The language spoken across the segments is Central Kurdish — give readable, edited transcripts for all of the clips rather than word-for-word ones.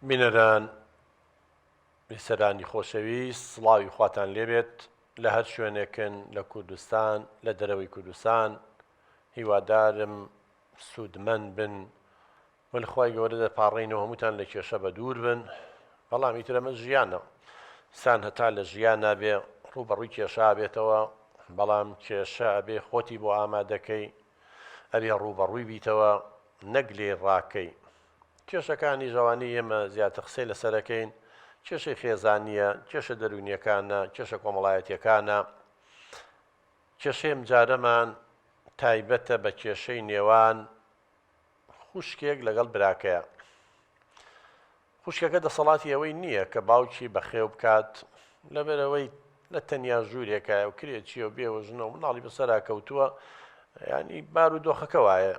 بینەران بیسەرانی خۆشەویست سڵاوی خواتان لێبێت لە هەر شوێنێکن لە کوردستان لە دەرەوەی کوردستان هیوادارم سوودمەند بن و لە خوای گەورە دەپاڕێینەوە هەمووتان لە کێشە بەدوور بن بەڵام ئیتر ئەمە ژیانە سان هەتا لە ژیان نابێ ڕوو بەڕووی کێشە بێتەوە بەڵام کێشە ئەبێ خۆتی بۆ ئامادەکەی ئەبێ ڕووبەڕووی بیتەوە نەک لێی ڕاکەی. کێشەکانیش ئەوانەی ئێمە زیاتر قسەی لەسەر ئەکەین کێشەی خێزانییە، کێشە دەروونییەکانە، کێشە کۆمەڵایەتییەکانە. کێشەی ئەمجارەمان تایبەتە بە کێشەی نێوان خوشکێک لەگەڵ براکەیا. خوشکەکە دەسەڵاتی ئەوەی نییە کە باوکی بەخێو بکات، لەبەرئەوەی لە تەنیا ژوورێکایە و کرێچییە و بێوەژنە و مناڵی بەسەرا کەوتووە، یانی بارودۆخەکە وایە.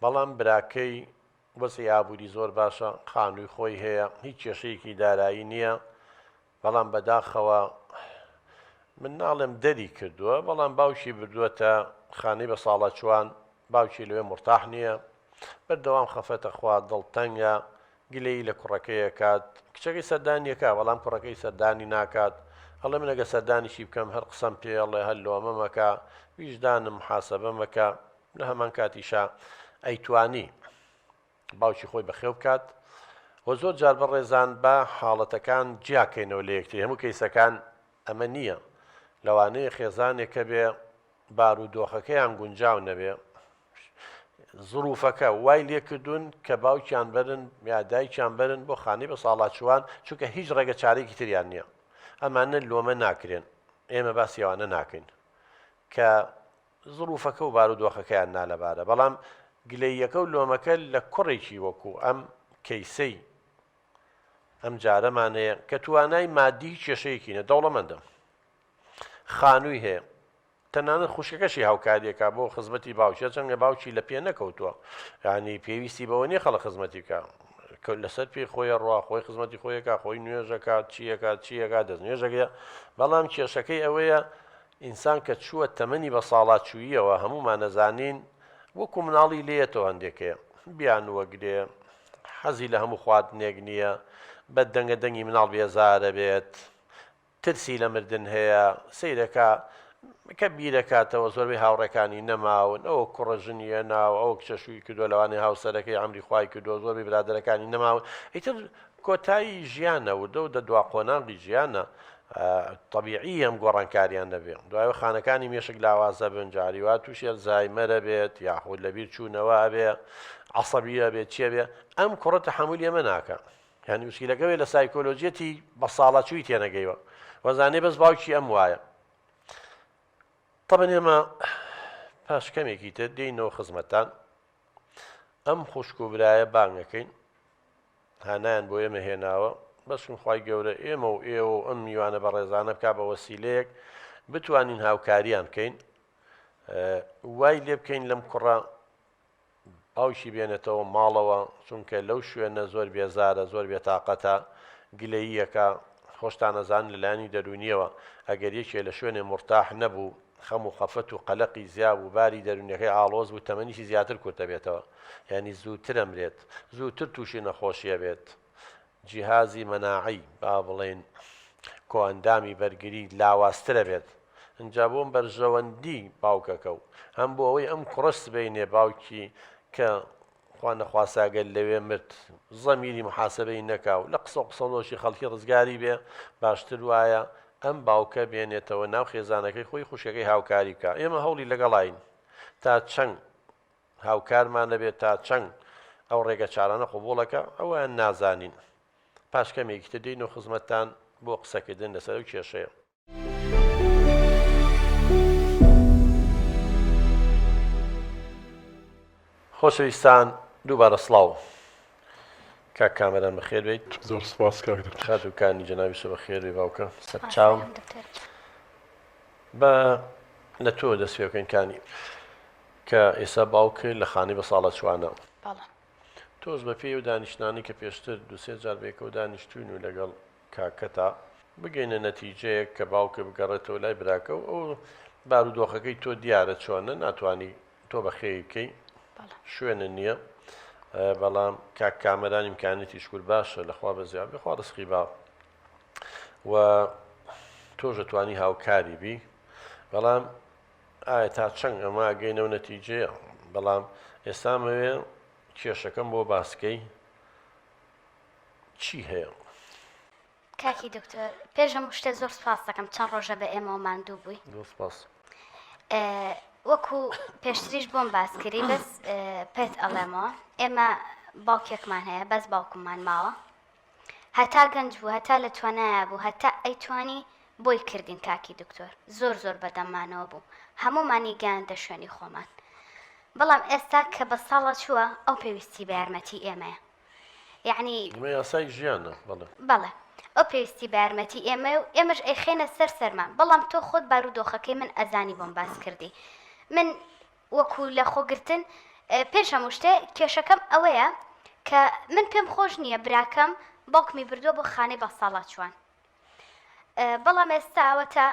بەڵام براکەی وەزعی ئابووری زۆر باشە، خانووی خۆی هەیە، هیچ کێشەیەکی دارایی نییە، بەڵام بەداخەوە من ناڵێم دەری کردووە، بەڵام باوکی بردووەتە خانەی بەساڵاچووان، باوکی لەوێ مورتاح نییە، بەردەوام خەفەتە خوا، دڵتەنگە، گلەیی لە کوڕەکەی ئەکات، کچەکەی سەردانی ئەکا، بەڵام کوڕەکەی سەردانی ناکات، ئەڵێ من ئەگەر سەردانیشی بکەم هەر قسەم پێ ئەڵێ، هەر لۆمەم ئەکا، ویژدانم محاسەبەم ئەکا، لە هەمان کاتیشا ئەیتوانی باوکی خۆی بەخێو بکات و زۆر جار بەڕێزان با حاڵەتەکان جیاکەینەوە لە یەکتری هەموو کەیسەکان ئەمە نییە لەوانەیە خێزانێک هەبێ بارودۆخەکەیان گونجاو نەبێ زروفەکە وای لێکردوون کە باوکیان بەرن یا دایکیان بەرن بۆ خانەی بە ساڵاچوان چونکە هیچ ڕێگە چارێکی تریان نییە ئەمانە لۆمە ناکرێن ئێمە باسی ئەوانە ناکەین کە زروفەکە و بارودۆخەکەیان نالەبارە، بەڵام گلەییەکە و لۆمەکە لە کوڕێکی وەکو ئەم کەیسەی ئەم جارەمان هەیە کە توانای مادی هیچ کێشەیەکی نیە، دەوڵەمەندە، خانووی هەیە، تەنانەت خوشکەکەشی هاوکاریەکە بۆ خزمەتی باوکی، هەرچەندە باوکی لە پێ نەکەوتووە، یانی پێویستی بەوە نییە خەڵک خزمەتی بکە، لەسەر پێی خۆی ڕوا، خۆی خزمەتی خۆیەکە، خۆی نوێژەکە، چیەکە چیەکە دەست نوێژەکەیە، بەڵام کێشەکەی ئەوەیە ئینسان کە چووە تەمەنی بەساڵاچووییەوە هەموومان ئەزانین وەکو مناڵی لێیەتەوە هەندێک هەیە بیانووەگرێ حەزی لە هەموو خواردنێک نییە بە دەنگە دەنگی مناڵ بێزارە بێت ترسی لە مردن هەیە سەیرەکە کە بیرەکاتەوە زۆربەی هاوڕێکانی نەماون ئەوە کوڕە ژنی ناو ئەو کچە شووی کردووە لەوانەیە هاوسەرەکەی عەمری خوای کردووە زۆربەی برادەرەکانی نەماون ئیتر کۆتایی ژیانە وردە وردە دوا قۆناغی ژیانە تەبیعی ئەم گۆڕانکاریان نەبێ دوایەوە خانەکانی مێشک لاوازە بن جاری وا تووشی ئەلزایمەرە بێت یاخود لەبیر چوونەوە ئەبێ عەسەبی ئەبێت چیە بێ ئەم کوڕە تەحەمولی ئەمە ناکا یعنی مشکلەکە وێ لە سایکۆلۆژیەتی بە ساڵاچووی تێنەگەیوە وەزانێ بەس باوکی ئەم وایە طبعا ئێمە پاش کەمێکی تر دێینەوە خزمەتتان ئەم خوشک و برایە بانگەکەین هانایان بۆ ئێمە هێناوە بەسم خوای گەورە ئێمە و ئێوە و ئەم میوانە بەڕێزانە بکا بە وەسیلەیەک بتوانین هاوکاریان بکەین وای لێ بکەین لەم کوڕە باوکی بێنێتەوە ماڵەوە چونکە لەو شوێنە زۆر بێزارە زۆر بێتاقەتە گلەییەکە خۆشتان ئەزانن لە لایەنی دەروونیەوە ئەگەر یەکێ لە شوێنێ مورتاح نەبوو خەم و خەفەت و قەلەقی زیا بوو باری دەروونیەکەی ئاڵۆز بوو تەمەنیشی زیاتر کورت ئەبێتەوە یانی زووتر ئەمرێت زووتر تووشی نەخۆشی ئەبێت جیهازی مەناعی با بڵێین کۆئەندامی بەرگری لاوازتر ئەبێت ئینجا بۆم بەرژەوەندی باوکەکە و هەم بۆ ئەوەی ئەم کوڕە سبەینێ باوکی کە خوا نەخواستە ئەگەر لەوێ مرد زەمیری محاسبەی نەکا و لە قسە و قسەڵۆکی خەڵکی ڕزگاری بێ باشتر وایە ئەم باوکە بێنێتەوە ناو خێزانەکەی خۆی خوشکەکەی هاوکاری بکا ئێمە هەوڵی لەگەڵاین تا چەند هاوکارمان نەبێت تا چەند ئەو ڕێگە چارانە قبوڵەکە ئەویان نازانین پاش کەمێکی تر دێین و خزمەتتان بۆ قسەکردن لەسەر ئەو کێشەیە. خۆشەویستان دووبارە سڵاو کاک کامەران بەخێر بیت زۆر سپاس کاک دکتۆر خاتوو کانی جەنابیشە بەخێر بێ باوکە سەرچاوم بە لە تۆ دەست پێ بکەین کانی کە ئێستا باوک لە خانەی بە ساڵە چوانە تۆش بە پێی و دانیشتنانی کە پێشتر دوسێ جار بێکەوە دانیشتوین و لەگەڵ کاکەتا بگەینە نەتیجەیەک کە باوکت بگەڕێتەوە لای براکە و ئەو بارودۆخەکەی تۆ دیارە چۆنە ناتوانی تۆ بەخێوی بکەی شوێنە نییە. بەڵام کاک کامەران ئیمکانیەتی شکور باشە لەخوا بەزیاد بێ خوا ڕزقی با و تۆش ئەتوانی هاوکاری بی بەڵام ئایا تا چەند ئەمە ئەگەینەوە نەتیجەیە بەڵام ئێستا مەوێ کێشەکەم بۆ باسکەی چی هەیە؟ کاکی دکتۆر پێش هەموو شتێ زۆر سپاس دەکەم چەند ڕۆژە بە ئێمەوە ماندوو بووی زۆر سپاس. وەکو پێشتریش بۆم باس کردی بەس پێت ئەڵێمەوە ئێمە باوکێکمان هەیە بەس باوکممان ماوە هەتا گەنج بوو هەتا لە توانایە بوو هەتا ئەیتوانی بۆی کردین کاکی دکتۆر زۆر زۆر بەدەممانەوە بوو هەموومانی گەیاندە شوێنی خۆمان بەڵام ئێستا کە بە ساڵە چووە ئەو پێویستی بە یارمەتی ئێمەیە یەعنی. ئەمە یاسای ژیانە بەڵێ. بەڵێ ئەو پێویستی بە یارمەتی ئێمەیە و ئێمەش ئەیخەینە سەر سەرمان بەڵام تۆ خۆت بارودۆخەکەی من ئەزانی بۆم باس کردی من وەکو لە خۆگرتن پێش هەموو شتێ کێشەکەم ئەوەیە کە من پێم خۆش نییە براکەم باوکمی بردووە بۆ خانەی بەساڵاچوان بەڵام ئێستا ئەوەتا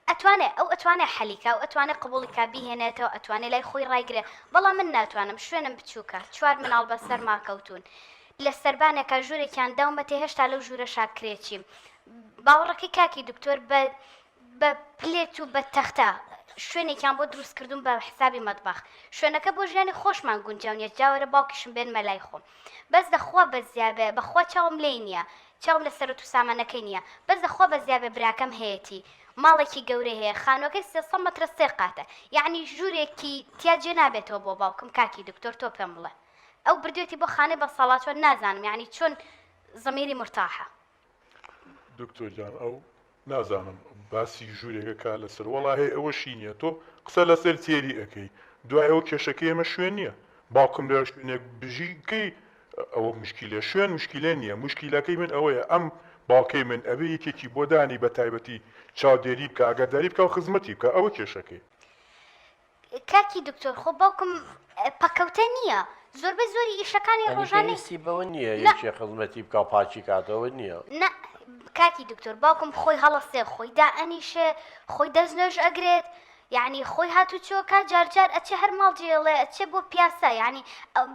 ئەتوانێ ئەو ئەتوانێ حەلی کا ئەو ئەتوانێ قبوڵی کا بیهێنێتەوە ئەتوانێ لای خۆی ڕایگرێ بەڵام من ناتوانم شوێنم بچووکە چوار مناڵ بەسەرما کەوتوون لە سەربانێکا ژوورێکیان داومەتێ هێشتا لەو ژوورەشا کرێچیم باوەڕەکەی کاکی دکتۆر بە بە پلێت و بە تەختە شوێنێکیان بۆ دروست کردوم بە حسابی مەتبەخ شوێنەکە بۆ ژیانی خۆشمان گونجاو نیە جاوەرە باوکیشم بێنمە لای خۆم بەس دەخوا بەزیابێ بەخوا چاوم لێی نیە چاوم لە سەروەت و سامانەکەی نیە بەس دەخوا بەزیابێ براکەم هەیەتی ماڵێکی گەورەی هەیە خانوەکەی 300 مەترە سێ قاتە یەعنی ژوورێکی تیا جێ نابێتەوە بۆ باوکم کاکی دکتۆر تۆ پێم بڵێ ئەو بردوێتی بۆ خانەی بەساڵاچوان نازانم یەعنی چۆن زەمیری مورتاحە. دکتۆر گیان ئەو نازانم باسی ژوورێک ئەکا لەسەر وەڵاهی ئەوەشی نیە تۆ قسە لەسەر تێری ئەکەی دوای ئەوە کێشەکەی ئێمە شوێن نیە باوکم لە شوێنێک بژی کەی ئەوە مشکیلە شوێن مشکیلە نیە مشکیلەکەی من ئەوەیە ئەم باوکەی من ئەبێ یەکێکی بۆ دانی بە تایبەتی چاودێری بکا ئاگاداری بکا و خزمەتی بکا ئەوە کێشەکەی. کاکی دکتۆر خۆ باوکم پەکەوتە نییە زۆربەی زۆری ئیشەکانی یانی ڕۆژانەی پێویستی بەوە نییە نا یەکێ خزمەتی بکا و پاکی کاتەوە نییە. نا کاکی دکتۆر باوکم خۆی هەڵەسێ خۆی دائەنیشێ خۆی دەست نوێژ ئەگرێت یەعنی خۆی هاتوچۆ کا جار جار ئەچێ هەر ماڵ جێڵێ ئەچێ بۆ پیاسە یەعنی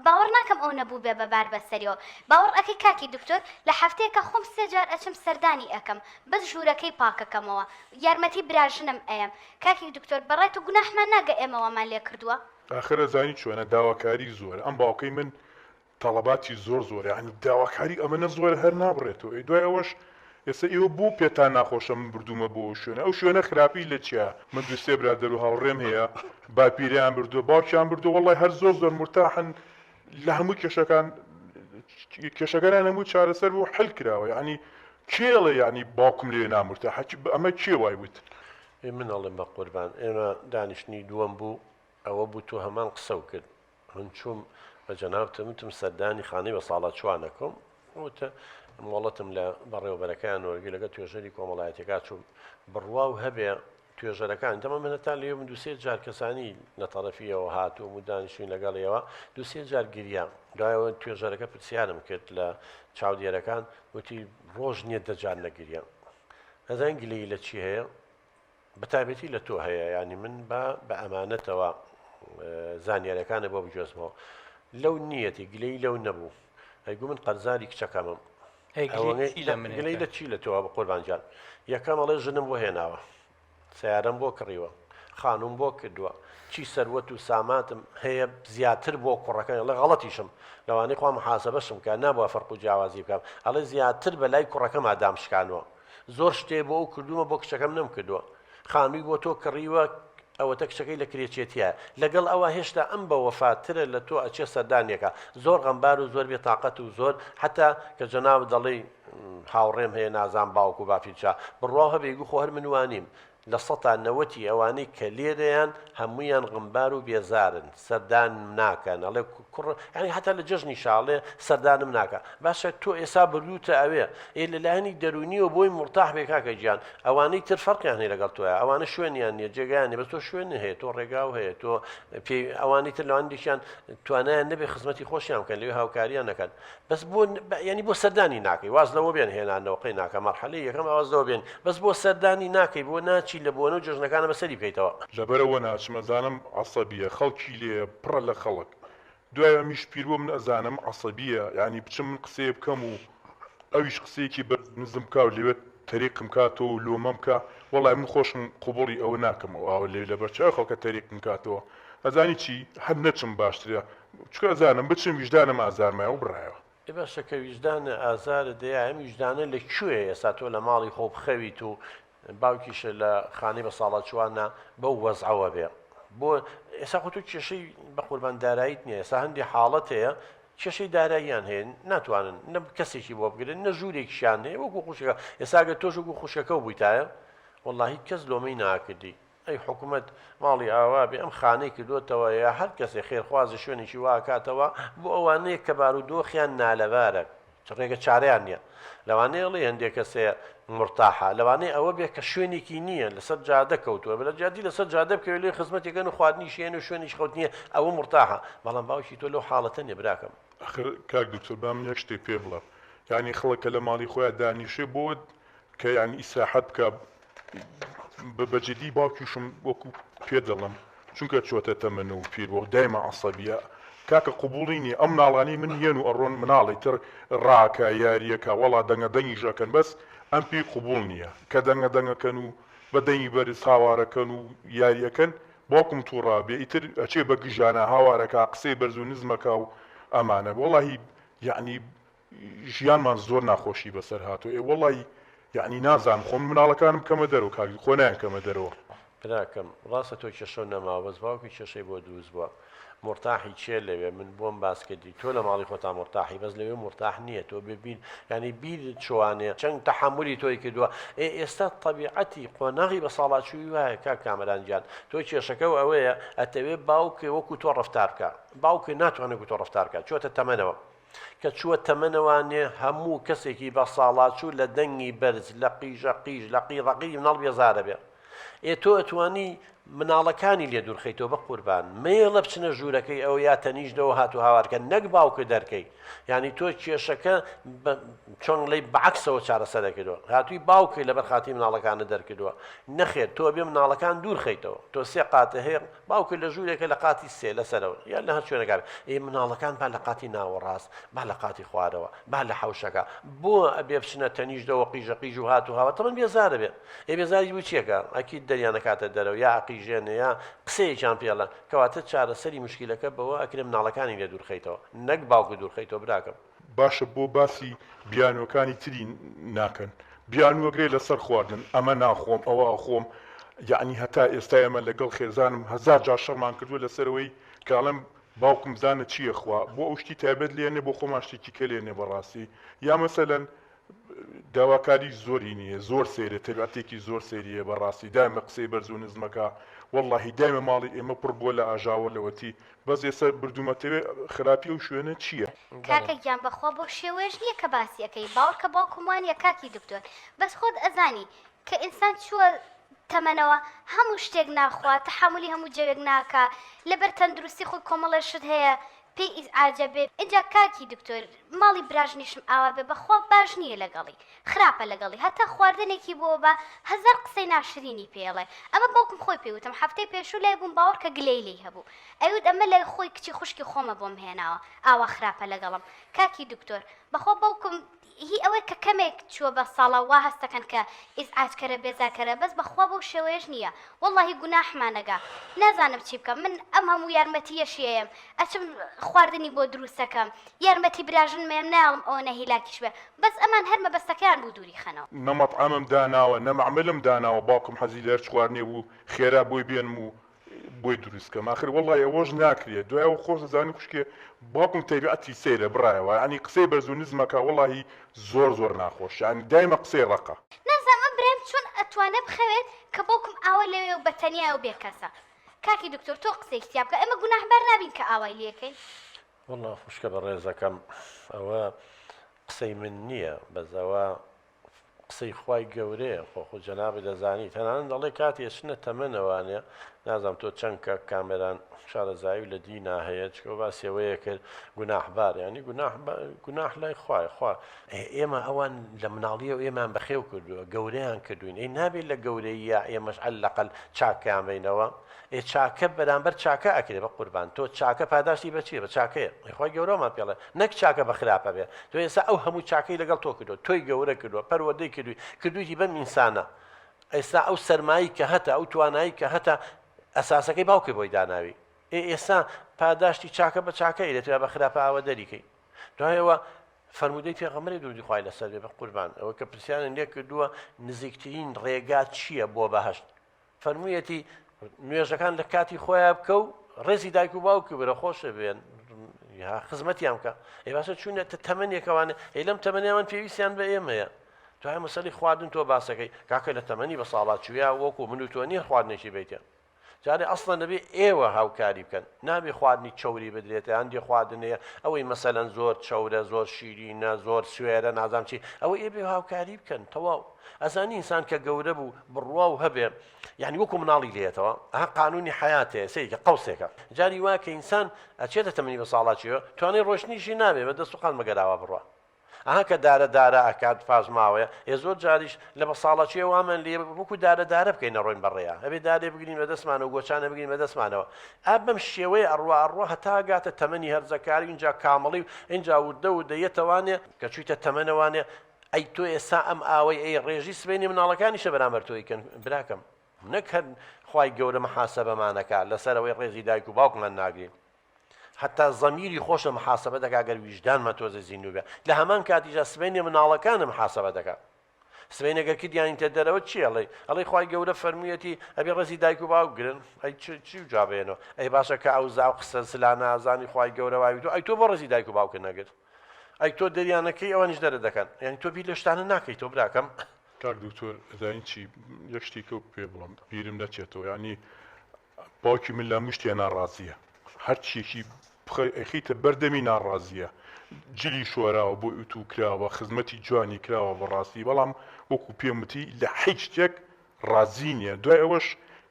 باوەڕ ناکەم ئەو نەبووبێ بە بار بەسەریەوە باوەڕ ئەکەی کاکی دکتۆر لە هەفتەیەکا خۆم سێ جار ئەچم سەردانی ئەکەم بەس ژوورەکەی پاکەکەمەوە یارمەتی براژنم ئەیەم کاکی دکتۆر بەڕای تۆ گوناحمان ناگە ئێمە وامان لێ کردووە؟ ئاخر ئەزانی چۆنە داواکاری زۆرە ئەم باوکەی من تەڵەباتی زۆر زۆرە یانی داواکاری ئەمەنە زۆرە هەر نابڕێتەوە ئەی دوای ئەوەش ئێستا ئێوە بۆ پێتان ناخۆشە من بردوومە بۆ ئەو شوێنە ئەو شوێنە خراپی لە چیا من دوو سێ برادەر و هاوڕێم هەیە باپیرەیان بردووە باوکیان بردووە وەڵای هەر زۆر زۆر مورتاحن لە هەموو کێشەکان کێشەکانیان هەموو چارەسەر بوو حل کراوە یعنی کێ ئەڵێ یعنی باوکم لێ نامورتاحە ئەمە کێ وای وت؟ ئێ من ئەڵێم بەقوربان ئێمە دانیشتنی دووەم بوو ئەوە بوو تۆ هەمان قسەو کرد من چووم بە جەنابتم وتم سەردانی خانەی بەساڵاچووان ئەکەم وتە مۆڵەتم لە بەڕێوەبەرەکەیان وەرگرت لەگەڵ توێژەری کۆمەڵایەتیەکە چووم بڕواو هەبێ توێژەرەکان تەمام من هەتا لێوم دوو سێ جار کەسانی لە تەڕەفیەوە هاتووم و دانیشتوین لەگەڵیەوە دوو سێ جار گریام دوایەوە توێژەرەکە پرسیارم کرد لە چاودێرەکان وتی ڕۆژ نییە دەجار نەگریام ئەزان گلەیی لە چی هەیە بەتایبەتی لە تۆ هەیە یانی من با بە ئەمانەتەوە زانیارەکانە بۆ بگوێزمەوە لەو نیەتی گلەی لەو نەبوو ئەیگو من قەرزاری کچەکەمم گلەی لە چی لە تۆ بە قوربان گیان یەکەم ئەڵێ ژنم بۆ هێناوە سیارەم بۆ کڕیوە خانوم بۆ کردووە چی سەروەت و ساماتم هەیە زیاتر بۆ کوڕەکە ئەڵێ غەڵەتیشم لەوانەی خوا محاسبەشم کە نابووە فەرق و جیاوازی بکەم ئەڵێ زیاتر بە لای کوڕەکەما دام شکانوە زۆر شتێ بۆ ئەو کردوومە بۆ کچەکەم نەمکردووە خانووی بۆ تۆ کڕیوە ئەوەتە کچەکەی لە کرێچێتیە لەگەڵ ئەوە هێشتا ئەم بە وەفاترە لە تۆ ئەچێ سەردانیەکە زۆر غەمبار و زۆر بێ تاقەت و زۆر حتا کە جەنابت دەڵێی هاوڕێم هەیە نازام باوک و باپیر چا بڕواو هەبێ گو خۆ هەر من وانیم لە سەتا نەوەتی ئەوانەی کە لێرەیان هەموویان غمبار و بێزارن سەردانم ناکەن ئەڵێ کوڕ یانی هەتا لە جەژنیشا ئەڵێ سەردانم ناکا باشە تۆ ئێسا بردووتە ئەوێ ئێ لە لایەنی دەروونیەوە بۆی مورتاح بێ کاکە گیان ئەوانەی تر فەرقیان هەیە لەگەڵ تۆیا ئەوانە شوێنیان نییە جێگایان نییە بەس تۆ شوێن هەیە تۆ ڕێگاو هەیە تۆ پێ ئەوانی تر لەوان دیشیان توانایان نەبێ خزمەتی خۆشیان بکەن لەوێ هاوکاریان نەکەن بەس بۆ یعنی بۆ سەردانی ناکەی واز لەوە بێن هێنانەوە قەی ناکە مەرحەلەی یەکەم واز لەوە بێن بەس بۆ سەردانی ناکەی بۆ ناچی لە بۆنە و جەژنەکانە بەسەری بکەیتەوە. لەبەرئەوە ناچم ئەزانم عەسەبیە خەڵکی لێیە پڕە لە خەڵک. دوای ئەمیش پیر بووە من ئەزانم عەسەبیە یانی بچم من قسەیە بکەم و ئەویش قسەیەکی بەرز و نزم بکا و لەوێ تەریقم کاتەوە و لۆمەم کا وەڵای من خۆشم قبوڵی ئەوە ناکەم ئەو ئاوە لەوێ لەبەر چاوی خەڵکە تەریقم کاتەوە ئەزانی چی هەر نەچم باشترە چونکە ئەزانم بچم ویژدانم ئازارمایە و بڕایەوە. ئێ باشە کە ویژدانە ئازارت دەیا ئەم ویژدانە لە کوێیە ئێستا تۆ لە ماڵی خۆ بخەویت و باوکیشە لە خانەی بەساڵاچووانە بەو وەزعەوە بێ بۆ ئێستا خۆ تۆ کێشەی بە قوربان داراییت نییە ئێستا هەندی حاڵەت هەیە کێشەی داراییان هەیە ناتوانن نە کەسێکی بۆ بگرن نە ژوورێکیشیان هەیە وەکو خوشکەکە ئێستا گەر تۆش وەکو خوشکەکە بوویتایە وەڵاهی کەس لۆمەی ناکردی ئەی حکومەت ماڵی ئاوا بێ ئەم خانەی کردۆتەوە یا هەر کەسێ خێرخوازی شوێنێکی وا ئەکاتەوە بۆ ئەوانەیە کە بارودۆخیان نالەبارە ڕێگە چارەیان نییە لەوانەیە ڵێ هەندێک کەس هەیە مورتاحە لەوانەیە ئەوە بێ کە شوێنێکی نییە لەسەر جادە کەوتووە بە لە جیاتی لەسەر جادە بکەوێت لێ خزمەتێکەن و خواردنیش هێن و شوێنیش خەوت نییە ئەوە مورتاحە بەڵام باوکی تۆ لەو حاڵەتە نییە براکەم. ئەخر کاک دکتۆر با من یەک شتێک پێ بڵێم یانی خەڵک کە لە ماڵی خۆیا دانیشێ بۆ کە یانی ئیسراحەت بکا بە جدی باوکیشم وەکو پێ دەڵم چونکە چۆتە تەمەن و پیر بۆ دایمە عەسەبیە کاکە قبوڵی نیە ئەم مناڵانەی من یەن و ئەڕۆن مناڵی تر ڕاکە یاریەکە وەڵا دەنگە دەنگیش ئەکەن بەس ئەم پێی قبوڵ نیە کە دەنگە دەنگەکەن و بە دەنگی بەرز هاوارەکەن و یاریەکەن باوکم توڕە بێ ئیتر ئەچێ بە گژانە هاوارەکا قسەی بەرز و نزمەکا و ئەمانە وەڵاهی یەعنی ژیانمان زۆر ناخۆشی بەسەر هاتوە ئێ وەڵای یەعنی نازانم خۆ من مناڵەکانم بکەمە دەرەوە کاک خۆ نایان کەمە دەرەوە. براکەم ڕاستە تۆ کێشەو نەماوە بەس باوکی کێشەی بۆ دروست بوە مورتاحی کێ لەوێ من بۆم باس کردی تۆ لە ماڵی خۆتا مورتاحی بەس لەوێ مورتاح نیە تۆ بێ بیر یانی بیرت چۆانێ چەند تەحەمولی تۆی کردوە ئێ ئێستا تەبیعەتی قۆناغی بە ساڵاچووی وایە کاک کامەران گیان تۆ کێشەکەو ئەوەیە ئەتەوێ باوکێ وەکو تۆ ڕەفتار بکا باوکێ ناتوانێ وەکو تۆ ڕەفتار بکا چۆتە تەمەنەوە کە چووە تەمەنەوانێ هەموو کەسێکی بەساڵاچوو لە دەنگی بەرز، لە قیژە قیژ، لە قیڕە قیری مناڵ بێزارە بێ. ئێ تۆ ئەتوانی مناڵەکانی لێ دوور خەیتەوە بەقوربان مەیەڵە بچنە ژوورەکەی ئەو یا تەنیشتەوە هات و هاوار کەن نەک باوکت دەرکەی یانی تۆ کێشەکە بە چۆن ڵێی بەعەکسەوە چارەسەرە کردووە هاتووی باوکت لەبەر خاتری مناڵەکانت دەرکردووە نەخێر تۆ ئەبێ مناڵەکان دوور خەیتەوە تۆ سێ قاتە هەیە باوکت لە ژوورێکە لە قاتی سێ لەسەرەوە یان لە هەر شوێنەکە بێ ئێ مناڵەکان با لە قاتی ناوەڕاست با لە قاتی خوارەوە با لە حەوشەکە بۆ ئەبێ بچنە تەنیشتەوە قیژە قیژ و هات و هاوار تەمەن بێزارە بێ ئێ بێزاریش بوو چیەکە ئەکید دەریانەکاتە دەرەوە یا ئەقیژێنێ یا قسەیەکیان پێڵە کەواتە چارەسەری مشکیلەکە بەوە ئەکرێ مناڵەکانی لێ دوورخەیتەوە نەک باوکت دوورخەیتەوە براکەم. باشە بۆ باسی بیانوەکانی تری ناکەن بیانوەگرێ لەسەر خواردن ئەمە ناخۆم ئەوە ئەخۆم یەعنی هەتا ئێستا ئێمە لەگەڵ خێزانم هەزار جار شەڕمان کردوە لەسەرەوەی کە ئەڵێم باوکم بزانە چی ئەخوا بۆ ئەو شتی تایبەت لێنێ بۆ خۆمان شتێکی کە لێنێ بەڕاستی یا مەسەلەن داواکاری زۆری نییە زۆر سەیرە تەبیعەتێکی زۆر سەیریە بەڕاستی دایمە قسەی بەرز و نزمەکە وەڵاهی دایمە ماڵی ئێمە پڕ بووە لە ئاژاوە لەوەتی بەس ئێستا بردومەتەوێ خراپی ئەو شوێنە چییە؟ کاکە گیان بەخوا بەو شێوەیەش نیە کە باسی ئەکەی باوەڕکە باوکم وانیە کاکی دکتۆر بەس خۆت ئەزانی کە ئینسان چووە تەمەنەوە هەموو شتێک ناخوا تەحەمولی هەموو جەوێک ناکا لەبەر تەندروستی خۆی کۆمەڵێ شت هەیە پێی ئیزعاجە بێ ئینجا کاکی دکتۆر ماڵی براژنیشم ئاوا بێ بەخوا باش نیە لەگەڵی خراپە لەگەڵی هەتا خواردنێکی بۆ بە هەزار قسەی ناشرینی پێ ئەڵێ ئەمە باوکم خۆی پێی وتم هەفتەی پێشوو لای بووم باوەڕکە گلەی لێی هەبوو ئەیوت ئەمە لای خۆی کچی خوشکی خۆمە بۆم هێناوە ئاوا خراپە لەگەڵم کاکی دکتۆر بەخوا باوکم هی ئەوەی کە کەمێک چووە بە ساڵا وا هەستەکەن کە ئیزعاجکەرە بێزارکەرە بەس بەخوا بەو شێوەیەش نییە وەڵاهی گوناحمانەگا نازانم چی بکەم من ئەم هەموو یارمەتییەشی ئەیەم ئەچم خواردنی بۆ دروستەکەم یارمەتی براژنم ئەیەم نایەڵم ئەوەنە هیلاکیش بێ بەس ئەمان هەر مەبەستەکەیان بوو دووری خەنەوە. نە مەتعەمم داناوە نە مەعمەلم داناوە باوکم حەزی لە هەرچ خواردنێ بوو خێرا بۆی بێنم و بۆی دروست کەم ئاخر وەڵای ئەوەش ناکرێ دوای ئەوە خۆش دەزانی خوشکێ باوکم تەبیعەتی سەیرە بڕایەوە یانی قسەی بەرز و نزمەکا وەڵاهی زۆر زۆر ناخۆش یانی دایمە قسەی ڕەقە. نازانم ئەم برایم چۆن ئەتوانێ بخەوێت کە باوکم ئاوا لەوێ و بە تەنیایە و بێ کەسە کاکی دکتۆر تۆ قسەیەکی تیا بکە ئێمە گوناحبار نابین کە ئاوای لێکەین. وەڵا خوشکە بەڕێزەکەم ئەوە قسەی من نییە بەس ئەوە قسەی خوای گەورەیە خۆ خۆ جەنابت دەزانی تەنانەت دەڵێ کاتی ئەچنە تەمەنەوانێ. نازانم تۆ چەند کاک کامەران شارەزایی لە دینا هەیە چکە باسی ئەوەیە کرد گوناحبار یانی گوناح گوناح لای خوایە خوا ئێمە ئەوان لە مناڵیەوە ئێمان بەخێو کردووە گەورەیان کردوین ئەی نابێت لە گەورەیە ئێمەش عەلەقەل چاکەیان بینەوە ئێ چاکە بەرامبەر چاکە ئەکرێ بە قوربان تۆ چاکە پاداشتی بە چیە بە چاکەیە ئەی خوای گەورەمان پێڵێ نەک چاکە بە خراپە بێ تۆ ئێستا ئەو هەموو چاکەی لەگەڵ تۆ کردووە تۆی گەورە کردووە پەروەردەی کردووی کردوویتی بەم ئینسانە ئێستا ئەو سەرمایی کە هەتە ئەو توانایی کە هەتە ئەساسەکەی باوکی بۆی داناوی ئێ ئێستا پاداشتی چاکە بە چاکە ئەیرێت یا بە خراپە ئاوە دەریکەی دوایەوە فەرموودەی پێغەمبەری درودی خوای لەسەر بێ بە قوربان ئەوە کە پرسیارن لێ کردووە نزیکترین ڕێگا چییە بۆ بەهەشت فەرموویەتی نوێژەکان لە کاتی خۆیان بکە و ڕێزی دایک و باوکی برە خۆشە بێن یا خزمەتیان بکە ئەی باشە چوونەتە تەمەنێکەوانە ئەی لەم تەمەنیان پێویستیان بە ئێمەیە دوای مەسەلی خواردن تۆ باسەکەی کاکە لە تەمەنی بە ساڵا چویا وەکو من و تۆ نییە خواردنێکی بیتە جارێ ئەسڵەن دەبێ ئێوە هاوکاری بکەن نابێ خواردنی چەوری بدرێتە هەندێ خواردن هەیە ئەوەی مەسەلەن زۆر چەورە زۆر شیرینە زۆر سوێرە نازانم چی ئەوە ئێ بێ هاوکاری بکەن تەواو ئەزانی ئینسان کە گەورە بوو بڕوا و هەبێ یعنی وەکو مناڵی لێتەوە ئەها قانونی حیاتێ سەیرکە قەوسێکە جاری وا کە ئینسان ئەچێتە تەمەنی بە ساڵاچیەوە توانای ڕۆشتنیشی نابێ بە دەست و قاچ مەگەراوە بڕوا ئەها کە دارە دارە ئەکات پاش ماوەیە ئێ زۆر جاریش لە بە ساڵەچێ وامان لێ وەکو دارە دارە بکەین نەڕۆین بە ڕێیا ئەبێ دارێ بگرین بە دەستمانەوە گۆچانە بگرین بە دەستمانەوە ئا بەم شێوەیە ئەڕوا ئەڕوا هەتا گاتە تەمەنی هەرزەکاری ئینجا کامڵی و ئینجا وردە وردە یەتەوانێ کە چوویتە تەمەنەوانێ ئەی تۆ ئێستا ئەم ئاوەی ئەی ڕێژی سبەینێ مناڵەکانیشە بەرامبەر تۆی کەن براکەم نەک هەر خوای گەورە محاسەبەمانەکا لەسەر ئەوەی ڕێزی دایک و باوکمان ناگرین حەتا زەمیری خۆشە محاسەبە دەکا گەر ویژدانمان تۆزێ زیندوو بێ لە هەمان کاتیشا سبەینێ مناڵەکانە محاسەبە دەکا سبەینێ گەر کردیانیتە دەرەوە چی ئەڵێی ئەڵێی خوای گەورە فەرموویەتی ئەبێ ڕێزی دایک و باوک گرن ئەی چی جوابێنەوە ئەی باشە کە ئەو زاو قسە زلانە ئازانی خوای گەورە وای تۆ ئەی تۆ بۆ ڕێزی دایک و باوکت نەگرت ئەی تۆ دەریانەکەی ئەوانیش دەرە دەکەن یعنی تۆ بیر لە شتانە ناکەی تۆ براکەم کاک دکتۆر ئەزانی چی یەک شتی کەو پێ بڵم بیرم نەچێتەوە یعنی باوکی من لە هەموو شتێ ناڕازیە هەرچیەکی ئەیخەیتە بەر دەمی ناڕازیە جلی شۆراوە بۆی ئوتوو کراوە خزمەتی جوانی کراوە بەڕاستی بەڵام وەکو پێم وتی لە هیچ شتێک ڕازی نییە دوای ئەوەش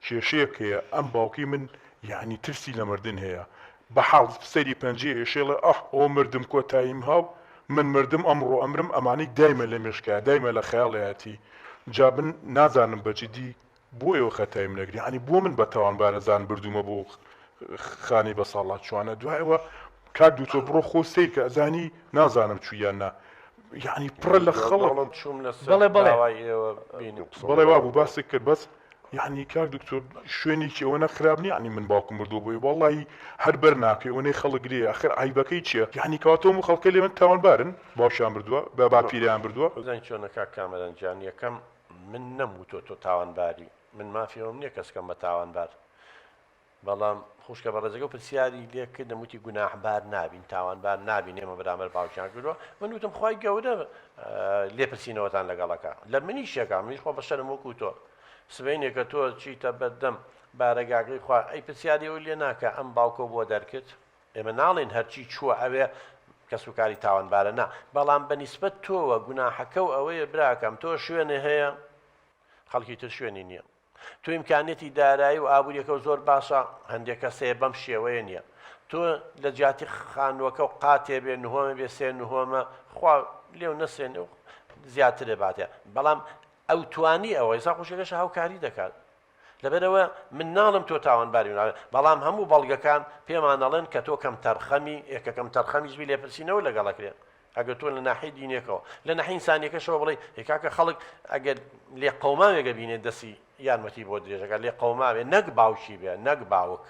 کێشەیەک هەیە ئەم باوکی من یعنی ترسی لە مردن هەیە بە حاڵ سەری پەنجەی ئێشێڵێ ئاه ئەوە مردم کۆتاییم هاو من مردم ئەمڕۆ ئەمرم ئەمانەی دایمە لە مێشکایە دایمە لە خەیاڵیەتی جا من نازانم بە جدی بۆ ئێوە خەتایم نەگری یانی بۆ من بە تاوانبارە زان بردومە بۆ خانەی بەساڵاچوانە دوای ئەوە کاک دوتۆ بڕۆ خۆ سەیر کە ئەزانی نازانم چوو یان نا یعنی پڕە لە خەڵک بەڵێ چووم لەسەر بەڵێ بەڵێ داوای ئێوە بینیم قسەم بەڵێ وابوو باست کرد بەس یعنی کاک دکتۆر شوێنێکی ئەوەنە خراپ نیە یعنی من باوکم بردووە بۆی وەڵڵاهی هەر بەر ناکەی ئەوەنەی خەڵک لێیە ئەخر عەیبەکەی چیە یعنی کەواتە هەموو خەڵکە لێ من تاوانبارن باوکیان بردووە بە باپیریان بردووە بزانین چۆنە کاک کامەران گیان یەکەم من نەم وتوە تۆ تاوانباری من مافی ئەوەم نیە کەس کەم بە تاوانبار بەڵام خوشکە بەڕێزەکە پرسیاری لێ کردم وتی گوناحبار نابین تاوانبار نابین ئێمە بەرامبەر باوکیان کردووە من وتم خوای گەورە لێپرسینەوەتان لەگەڵەکە لە منیشەکە منیش خۆ بەشەرم وەکو تۆ سبەینێکە تۆ چیتە بەردەم بارەگاکەی خوا ئەی پرسیاری ئەو لێ ناکە ئەم باوکە بۆ دەرکرد ئێمە ناڵێین هەرچی چووە ئەوێ کەسوکاری تاوانبارە نا بەڵام بە نیسبەت تۆوە گوناحەکە و ئەوەیە براکەم تۆ شوێنێ هەیە خەڵکی تر شوێنی نییە تۆ ئیمکانیەتی دارایی و ئابووریەکە و زۆر باشە هەندێک کەس هەیە بەم شێوەیە نییە تۆ لە جیاتی خانووەکە و قاتێ بێ نهۆمە بێ سێ نهۆمە خوا لێو نەسێنێ و زیاترێ باتێ بەڵام ئەو توانی ئەوە ئێستا خوشکەکەش هاوکاری دەکات لەبەرئەوە من ناڵێم تۆ تاوانباری و ناڵێم، بەڵام هەموو بەڵگەکان پێمان ئەڵێن کە تۆ کەمتەرخەمی، ئێ کە کەمتەرخەمیش بی لێپرسینەوە لەگەڵ ئەکرێ. ئەگەر تۆ لە ناحیەی دینیەکەوە، لە ناحیەی ئینسانیەکەشەوە بڵێی ئێ کاکە خەڵک ئەگەر لێقەوماوێک ئەبینێ دەستی یارمەتی بۆ درێژ ئەکات، لێقەوماوێ نەک باوکی بێ، نەک باوک.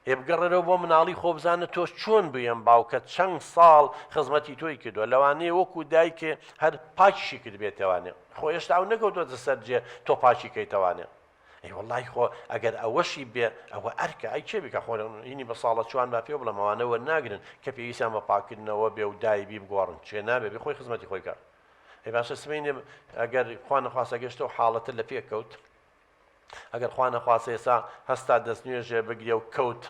ئێ بگەڕێرەوە بۆ مناڵی خۆ بزانە تۆ چۆن بووی ئەم باوکە چەند ساڵ خزمەتی تۆی کردووە لەوانەیە وەکو دایکێ هەر پاکیشی کردبێتەوانێ خۆ هێشتا ئەو نەکەوتوەتە سەر جێ تۆ پاکی کەیتەوانێ ئەی وەڵی خۆ ئەگەر ئەوەشی بێ ئەوە ئەرکە ئەی کێ بیکە خۆ هینی بە ساڵە چوان با پێ بڵێم ئەوانە وەرناگرن کە پێویستیان بە پاکردنەوە بێ و دایبی بگۆڕن چێ نابێ بێ خۆی خزمەتی خۆی کە ئەی باشە سبەینێ ئەگەر خوا نەخواستە گەشتەوە حاڵەتە لە پێ کەوت ئەگەر خوا نەخواستە ئێستا هەستا دەست نوێژێ بگرێ و کەوت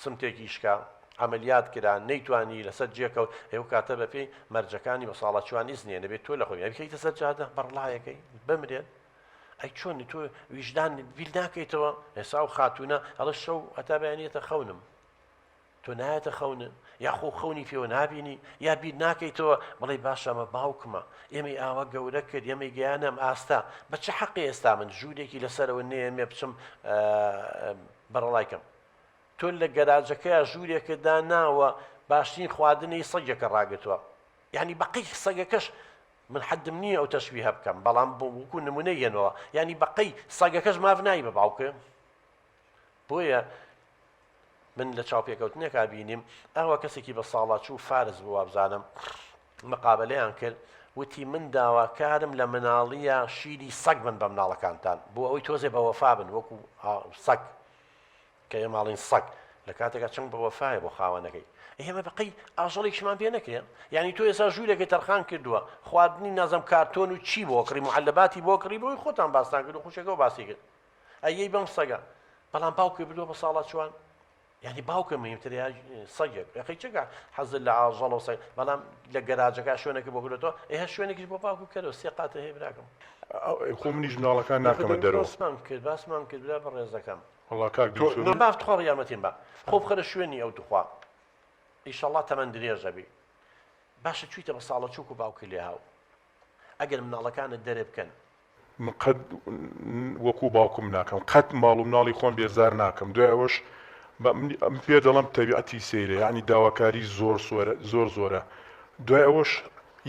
سمتێکی شکا عەمەلیات کرا نەیتوانی لەسەر جێ کەوت ئەو کاتە بەپێی مەرجەکانی بە ساڵاچوان ئیزنیە نەبێت تۆ لە خۆی بکەیتە سەر جادە بەڕڵایەکەی بمرێت. ئەی چۆن تۆ ویژدان بیر ناکەیتەوە ئێسا ئەو خاتوونە ئەڵێ شەو هەتا بەیانیەتە خەونم تۆ نایەتە خەونت یاخۆ خەونی پێوە نابینی یا بیر ناکەیتەوە بڵێ باشە ئەمە باوکمە ئێمەی ئاوا گەورە کرد ئێمەی گەیانە ئەم ئاستە بە چ حەقی ئێستا من ژوورێکی لەسەرەوە نێمێ بچم بەڕەڵای کەم تۆ لە گەراجەکەیا ژوورێکت داناوە باشترین خواردنی سەگێکە ڕاگرتووە یعنی بەقەی سەگەکەش من حەدم نییە ئەو تەشبیهە بکەم بەڵام بۆ وەکو نمونە یەنەوە یعنی بەقەی سەگەکەش ماف نایی بە باوکێ بۆیە من لە چاوپێکەوتنێکا بینیم ئەوە کەسێکی بە ساڵاچوو فارس بوو وابزانم مقابلەیان کرد وتی من داواکارم لە مناڵیە شیری سەگ بن بە مناڵەکانتان بۆ ئەوەی تۆزێ بە وەفا بن وەکو سەگ کە ئێمە ئەڵێین سەگ لە کاتێکا چەند بە وەفایە بۆ خاوەنەکەی ئێمە بەقەی ئاژەڵێکیشمان پێ نەکرێ یعنی تۆ ئێستا ژوورێکی تەرخان کردووە خواردنی نازم کارتۆن و چی بۆ کڕی معلباتی بۆ کڕی بۆی خۆتان باستان کرد و خوشەکەەوە باسی کرد ئەیەی بەم سەگە بەڵام باوکی بردووە بە ساڵا چوان یعنی باوکە مهمتر یا سەگێک یاخی چەکە حەزت لە ئاژەڵ و سەگ بەڵام لە گەراجەکە شوێنێکی بۆ کردێتەوە ئێ هەر شوێنێکیش بۆ باوکو کەرەوە سێ قاتە هەیە براکەم خۆ منیش مناڵەکان ناکەمە دەرەوە باسمان کرد باسمان کرد برا بەڕێزەکەم وەڵا کاک دکتۆر تۆ باف تخوا یارمەتیم بە خۆ بخەرە شوێنی ئەو توخوا ئیشەڵا تەمەن درێژە بی باشە چویتە بە ساڵە چوک و باوکی لێهاو ئەگەر مناڵەکانت دەرێ بکەن من قەت وەکو باوکم ناکەم قەت ماڵ و مناڵی خۆم بێزار ناکەم دوای ئەوەش من پێ دەڵم تەبیعەتی سەیرە یعنی داواکاری زۆر زۆر زۆرە دوای ئەوەش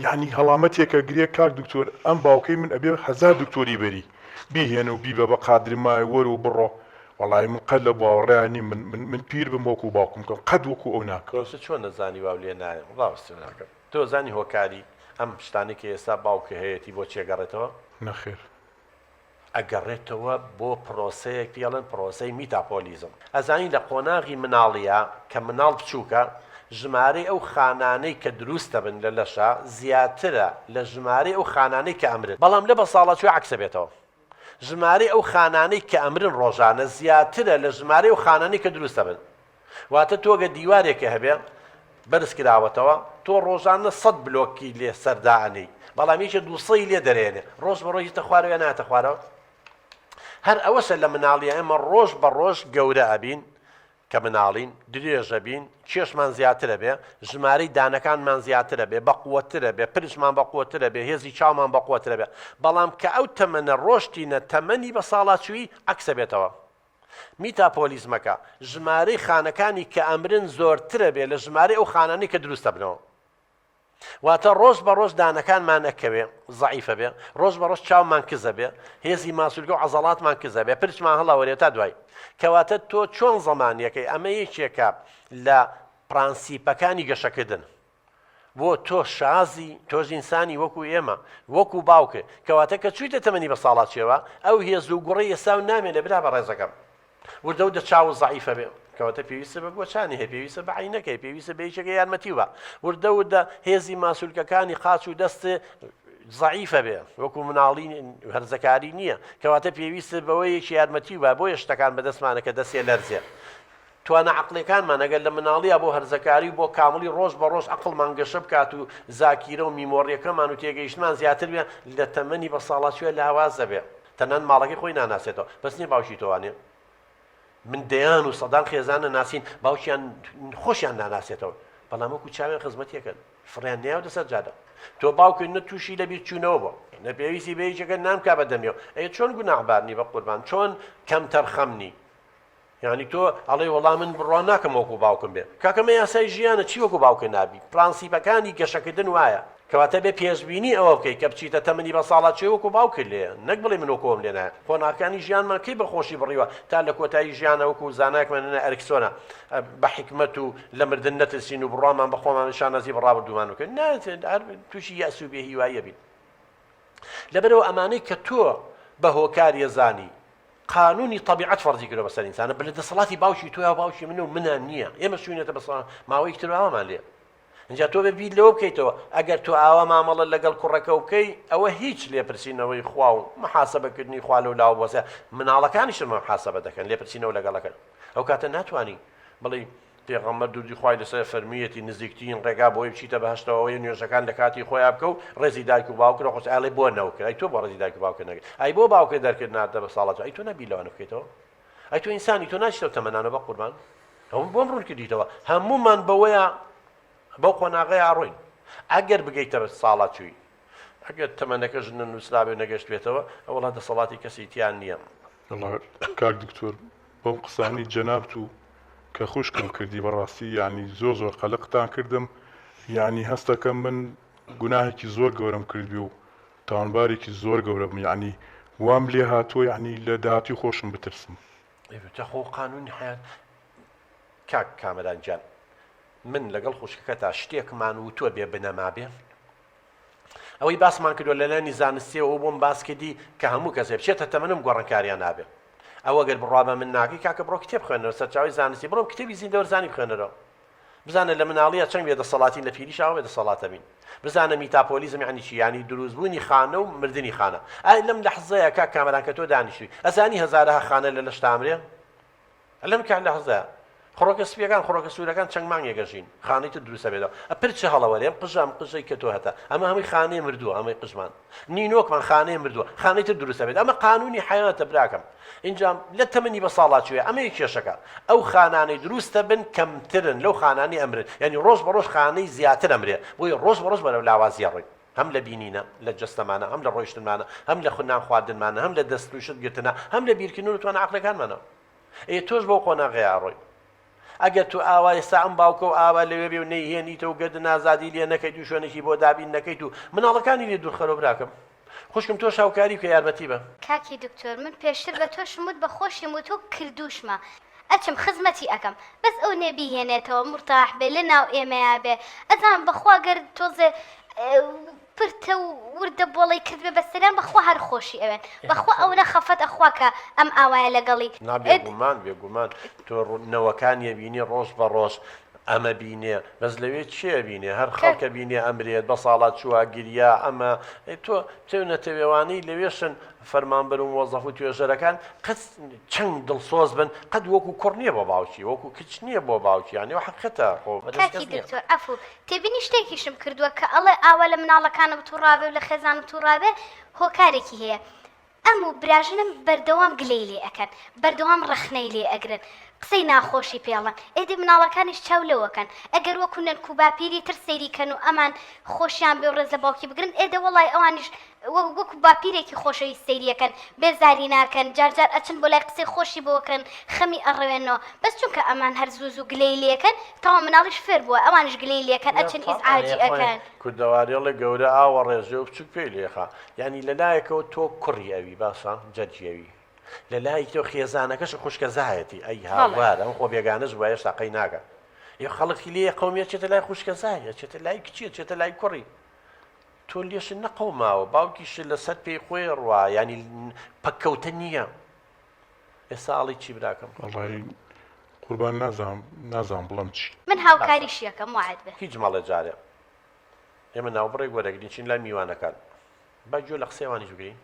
یعنی هەڵامەتێکە گرێ کاک دکتۆر ئەم باوکەی من ئەبێ هەزار دکتۆری بەری بیهێنە و بیبە بە قادرمای وەر و بڕۆ وەڵی من قەت لە باوەڕیان نیم من من من پیر بم وەکو باوکم کەم قەت وەکو ئەو ناکەم. تۆ چۆن ئەزانی واو لێ نایەم ڕاوەستێ ناکەم. تۆ ئەزانی هۆکاری ئەم شتانەی کە ئێستا باوکە هەیەتی بۆ چی ئەگەڕێتەوە؟ نەخێر. ئەگەڕێتەوە بۆ پرۆسەیەک پێی ئەڵێن پرۆسەی میتاپۆلیزم. ئەزانی لە قۆناغی مناڵیا کە مناڵ بچووکە ژمارەی ئەو خانانەی کە دروست ئەبن لە لەشا زیاترە لە ژمارەی ئەو خانانەی کە ئەمرن بەڵام لە بەساڵاچووی عەکس ئەبێتەوە ژمارەی ئەو خانانەی کە ئەمرن ڕۆژانە زیاترە لە ژمارەی ئەو خانانەی کە دروست ئەبن. واتە تۆ گەر دیوارێکە هەبێ بەرز کراوەتەوە تۆ ڕۆژانە سەد بلۆکی لێ سەر دائەنێی بەڵام یەکێ دووسەی لێ دەرێنێ ڕۆژ بە ڕۆژ یتە خوارەوە یا نایەتە خوارەوە هەر ئەوەشە لە مناڵیە ئێمە ڕۆژ بە ڕۆژ گەورە ئەبین کە مناڵین درێژە بین کێشمان زیاترە بێ ژمارەی دانەکانمان زیاترە بێ بەقوەترە بێ پرچمان بەقوەترە بێ هێزی چاومان بەقوەترە بێ بەڵام کە ئەو تەمەنە ڕۆشتینە تەمەنی بە ساڵاچووی عەکسە بێتەوە میتاپۆلیزمەکە، ژمارەی خانەکانی کە ئەمرن زۆرترە بێ لە ژمارەی ئەو خانانەی کە دروست ئەبنەوە. واتە ڕۆژ بە ڕۆژ دانەکانمان ئەکەوێ، زەعیفە بێ، ڕۆژ بە ڕۆژ چاومان کزە بێ، هێزی ماسولکە و عەزەڵاتمان کزە بێ، پرچمان هەڵەوەرێ تا دوای. کەواتە تۆ چۆن زەمانیەکەی، ئەمە یەکێکە لە پرانسیپەکانی گەشەکردن. بۆ تۆ شازی تۆش ئینسانی وەکو ئێمە وەکو باوکت کەواتە کە چویتە تەمەنی بە ساڵاچیەوە ئەو هێز و گوڕەی ئێستا و نامێنێ برا بەڕێزەکەم وردە وردە چاوت زەعیفە بێ کەواتە پێویستە بە گۆچانی هەیە پێویستە بە عینەکەی پێویستە بە یەکێکە یارمەتی بە وردە وردە هێزی ماسولکەکانی قاچ و دەست زەعیفە بێ وەکو مناڵی هەرزەکاری نییە کەواتە پێویستە بەوە یەکی یارمەتی بە بۆیە شتەکان بەدەستمانە کە دەستێ لەرزێ توانا عەقڵیەکانمان ئەگەر لە مناڵیا بۆ هەرزەکاری و بۆ کامڵی ڕۆژ بە ڕۆژ عەقڵمان گەشە بکات و زاکیرە و میمۆڕیەکەمان و تێگەیشتنمان زیاتر بێ لە تەمەنی بە ساڵاچوویا لاواز دەبێ تەنانەت ماڵەکەی خۆی ناناسێتەوە بەس نیە باوکی تۆ وانیە من دەیان و سەدان خێزان نەناسین باوکیان خۆشیان ناناسێتەوە بەڵام وەکو چاویان خزمەتیەکەن فڕیان نەیاوتە سەر جادە تۆ باوکت نە تووشی لە بیرچوونەوە بۆ نە پێویستی بە یەکێکە نان بکا بە دەمیەوە ئەی چۆن گوناحبار نی بە قوربان چۆن کەمتەرخەم نی یانی تۆ ئەڵێی وەڵا من بڕوا ناکەم وەکو باوکم بێ کاکە مە یاسای ژیانە چی وەکو باوکت نابی پرانسیپەکانی گەشەکردن وایە کەواتە بێ پێشبینی ئەوە بکەی کە بچیتە تەمەنی بەساڵاچووی وەکو باوکت لێیە نەک بڵێی من وەکو ئەوم لێ نایە قۆناغەکانی ژیانمان کەی بە خۆشی بڕیوە تا لە کۆتایی ژیانە وەکو زانایەکمان هێنا ئەرکسۆنە بە حیکمەت و لە مردن نەترسین و بڕوامان بە خۆمان شانازی بە ڕابردوومان بکەین نا هەر تووشی یەئس و بێهیواییە بین لەبەرئەوە ئەمانەی کە تۆ بە هۆکار یەزانی قانونی تەبیعەت فەرزی کردوە بەسەر ئینسانە بە لە دەسەڵاتی باوکی تۆیا و باوکی من و منە نییە ئێمە چوینەتە بەسە ماوەیەکی تر ئاوامان لێ اینجا تۆ بێ بیر لەوە بکەیتەوە ئەگەر تۆ ئاوا مامەڵە لەگەڵ کوڕەکە و بکەی ئەوە هیچ لێپرسینەوەی خوا و محاسبەکردنی خوا لەو لاوە بۆسە مناڵەکانیشت محاسبە دەکەن لێپرسینەوە لەگەڵەکەن ئەو کاتە ناتوانانی بڵێ. پێغەمبەر دروودی خوای لەسەر فەرموویەتی نزیکترین ڕێگا بۆی بچیتە بەهەشتەوە ئەوەیە نوێژەکان لە کاتی خۆیا بکە و ڕێزی دایک و باوکت ڕۆخۆش ئەڵێ بۆ نەوکرد ئەی تۆ بۆ ڕێزی دایک و باوکت نەگرت ئەی بۆ باوکت دەرکرد ناردە بە ساڵات ئەی تۆ نەبیر لەوانە بکەیتەوە ئەی تۆ ئینسانی تۆ ناچیتەوە تەمەنانە بە قوربان ئەوم بۆم ڕوون کردیتەوە هەموومان بەوەیە بەو قۆناغەیە ئەڕۆین ئەگەر بگەیتە ساڵاچووی ئەگەر تەمەنەکەش نەنووسرابێ و نەگەشتبێتەوە ئەوەڵا دەسەڵاتی کەسی تیا نییە. وەڵا کاک دکتۆر بەو قسانەی جەنابت و کە خوشکم کردی بەڕاستی یانی زۆر زۆر قەلەقتان کردم یانی هەستەکەم من گوناهێکی زۆر گەورەم کردبێ و تاوانبارێکی زۆر گەورە بم یانی وام لێ هاتووە یانی لە داهاتووی خۆشم بترسم. جا خۆ قانونی حەیات کاک کامەران گیان من لەگەڵ خوشکەکەتا شتێکمان وتووە بێ بنەما بێ؟ ئەوەی باسمان کردوە لە لایەنی زانستیەوە ئەو بۆم باس کردی کە هەموو کەسێ بچێتە تەمەنم گۆڕانکاریان نابێ ئەوە گەر بڕوا بە من ناکەی کاکە بڕۆ کتێب خوێنەرەوە سەرچاوەی زانستی بڕۆ کتێبی زیندەوەرزانی بخوێنەرەوە بزانە لە مناڵیە چەند بێ دەسەڵاتین لە پیریشاوە بێ دەسەڵاتە بین بزانە میتاپۆلیزم یعنی چی یعنی دروستبوونی خانە و مردنی خانە ئای لەم لەحزەیە کاک کامەران کە تۆ دانیشتوی ئەزانی هەزارەها خانە لە لەشتا ئەمرێ لەم کات لەحزەیە خڕۆکە سپیەکان خڕۆکە سوورەکان چەند مانگێک ئەژین خانەی تر دروست ئەبێتەوە ئە پرچ هەڵەوەرێ ئەم قژە ئەم قژەی کە تۆ هەتە ئەمە هەمووی خانەی مردووە ئەمەی قژمان نینۆکمان خانەی مردووە خانەی تر دروست ئەبێت ئەمە قانونی حەیاتە براکەم اینجا لە تەمەنی بە ساڵاچوویە ئەمەیە کێشەکە ئەو خانانەی دروستە بن کەمترن لەو خانانەی ئەمرن یعنی ڕۆژ بە ڕۆژ خانەی زیاتر ئەمرێ بۆیە ڕۆژ بە ڕۆژ بەرەو لاوازیە ڕۆین هەم لە بینینە لە جەستەمانە هەم لە ڕۆیشتنمانە هەم لە نان خواردنمانە هەم لە دەست و شت گرتنە هەم لە بیرکردن و توانا عەقڵەکانمانەوە ئێ تۆش بەو قۆناغەیا ئەڕۆی. ئەگەر تۆ ئاوا ئێستا ئەم باوکە و ئاوا لەوێ بێ و نەیهێنیتەوە و گەردن ئازادی لێ نەکەیت و شوێنێکی بۆ دابین نەکەیت و مناڵەکانی لێ دوور خەرەوە براکەم. خوشکم تۆش هاوکاری بکە یارمەتی بە. کاکی دکتۆر من پێشتر بە تۆشم وت بە خۆشیم وت و کردوشمە ئەچم خزمەتی ئەکەم بەس ئەو نێ بیهێنێتەوە مورتاح بێ لە ناو ئێمەیا بێ ئەزانم بەخوا گەر تۆزێ پرتە و وردە بۆڵەی کردبێ بەسەریان بەخوا هەر خۆشی ئەوێن بەخوا ئەونە خەفەت ئەخوا کە ئەم ئاوایە لەگەڵی نا بێگومان بێگومان تۆ نەوەکانی ئەبینی ڕۆژ بە ڕۆژ ئەمە بینێ بەس لەوێ کێ ئەبینێ هەر خەڵکە بینێ ئەمرێت بە ساڵا چووە گریا ئەمە تۆ تێو نەتەوێوانەی لەوێشن فەرمانبەر و مۆزەف و توێژەرەکان قەت چەند دڵسۆز بن قەت وەکو کوڕ نییە بۆ باوکی وەکو کچ نییە بۆ باوکی یانی ئەو حەقیقەتە خۆ بەدەست کاکی کەس نییە. دکتۆر عەفو تێبینی شتێکیشم کردووە کە ئەڵێ ئاوا لە مناڵەکانم توڕابێ و لە خێزانم توڕابێ هۆکارێکی هەیە ئەم و براژنم بەردەوام گلەی لێ ئەکەن بەردەوام ڕەخنەی لێ ئەگرن قسەی ناخۆشی پێ ئەڵێن ئێدی مناڵەکانیش چاو لەوەکەن ئەگەر وەکو نەنک و باپیری تر سەیری کەن و ئەمان خۆشیان بێ و ڕێز لە باوکی بگرن ئێدە وەڵای ئەوانیش وەکو باپیرێکی خۆشەویست سەیری ئەکەن بێزاری ناکەن جار جار ئەچن بۆ لای قسەی خۆشی بۆ ئەکەن خەمی ئەڕەوێنەوە بەس چونکە ئەمان هەر زوو زوو گلەیی لێ ئەکەن تەواو مناڵیش فێر بووە ئەوانیش گلەیی لێ ئەکەن ئەچن ئیزعاجی ئەکەن. کوردەواری ئەڵێ گەورە ئاوە ڕێژێ و بچوک پێی لێخە یانی لە لایەکەوە تۆ کوڕی ئەوی باشە جەرگی ئەوی لە لایەکی ترەوە خێزانەکەش خوشکەزایەتی ئەی هاوار ئەم خۆ بێگانەش بووە هێشتا قەی ناکا ئێ خەڵکی لێ قەومی ئەچێتە لای خوشکەزای ئەچێتە لای کچی ئەچێتە لای کوڕی تۆ لێشت نەقەوماوە باوکیشت لەسەر پێی خۆی ڕوا یانی پەککەوتە نییە ئێستا ئەڵێی چی براکەم؟ وەڵی قوربان نازانم نازانم بڵێم چی. من باشە هاوکاریشی ئەکەم وەعد بێ. هیچ مەڵێ جارێ ئێمە ناوبڕێک وەرەگرین چین لای میوانەکان با گوێ لە قسەی ئەوانیش بگرین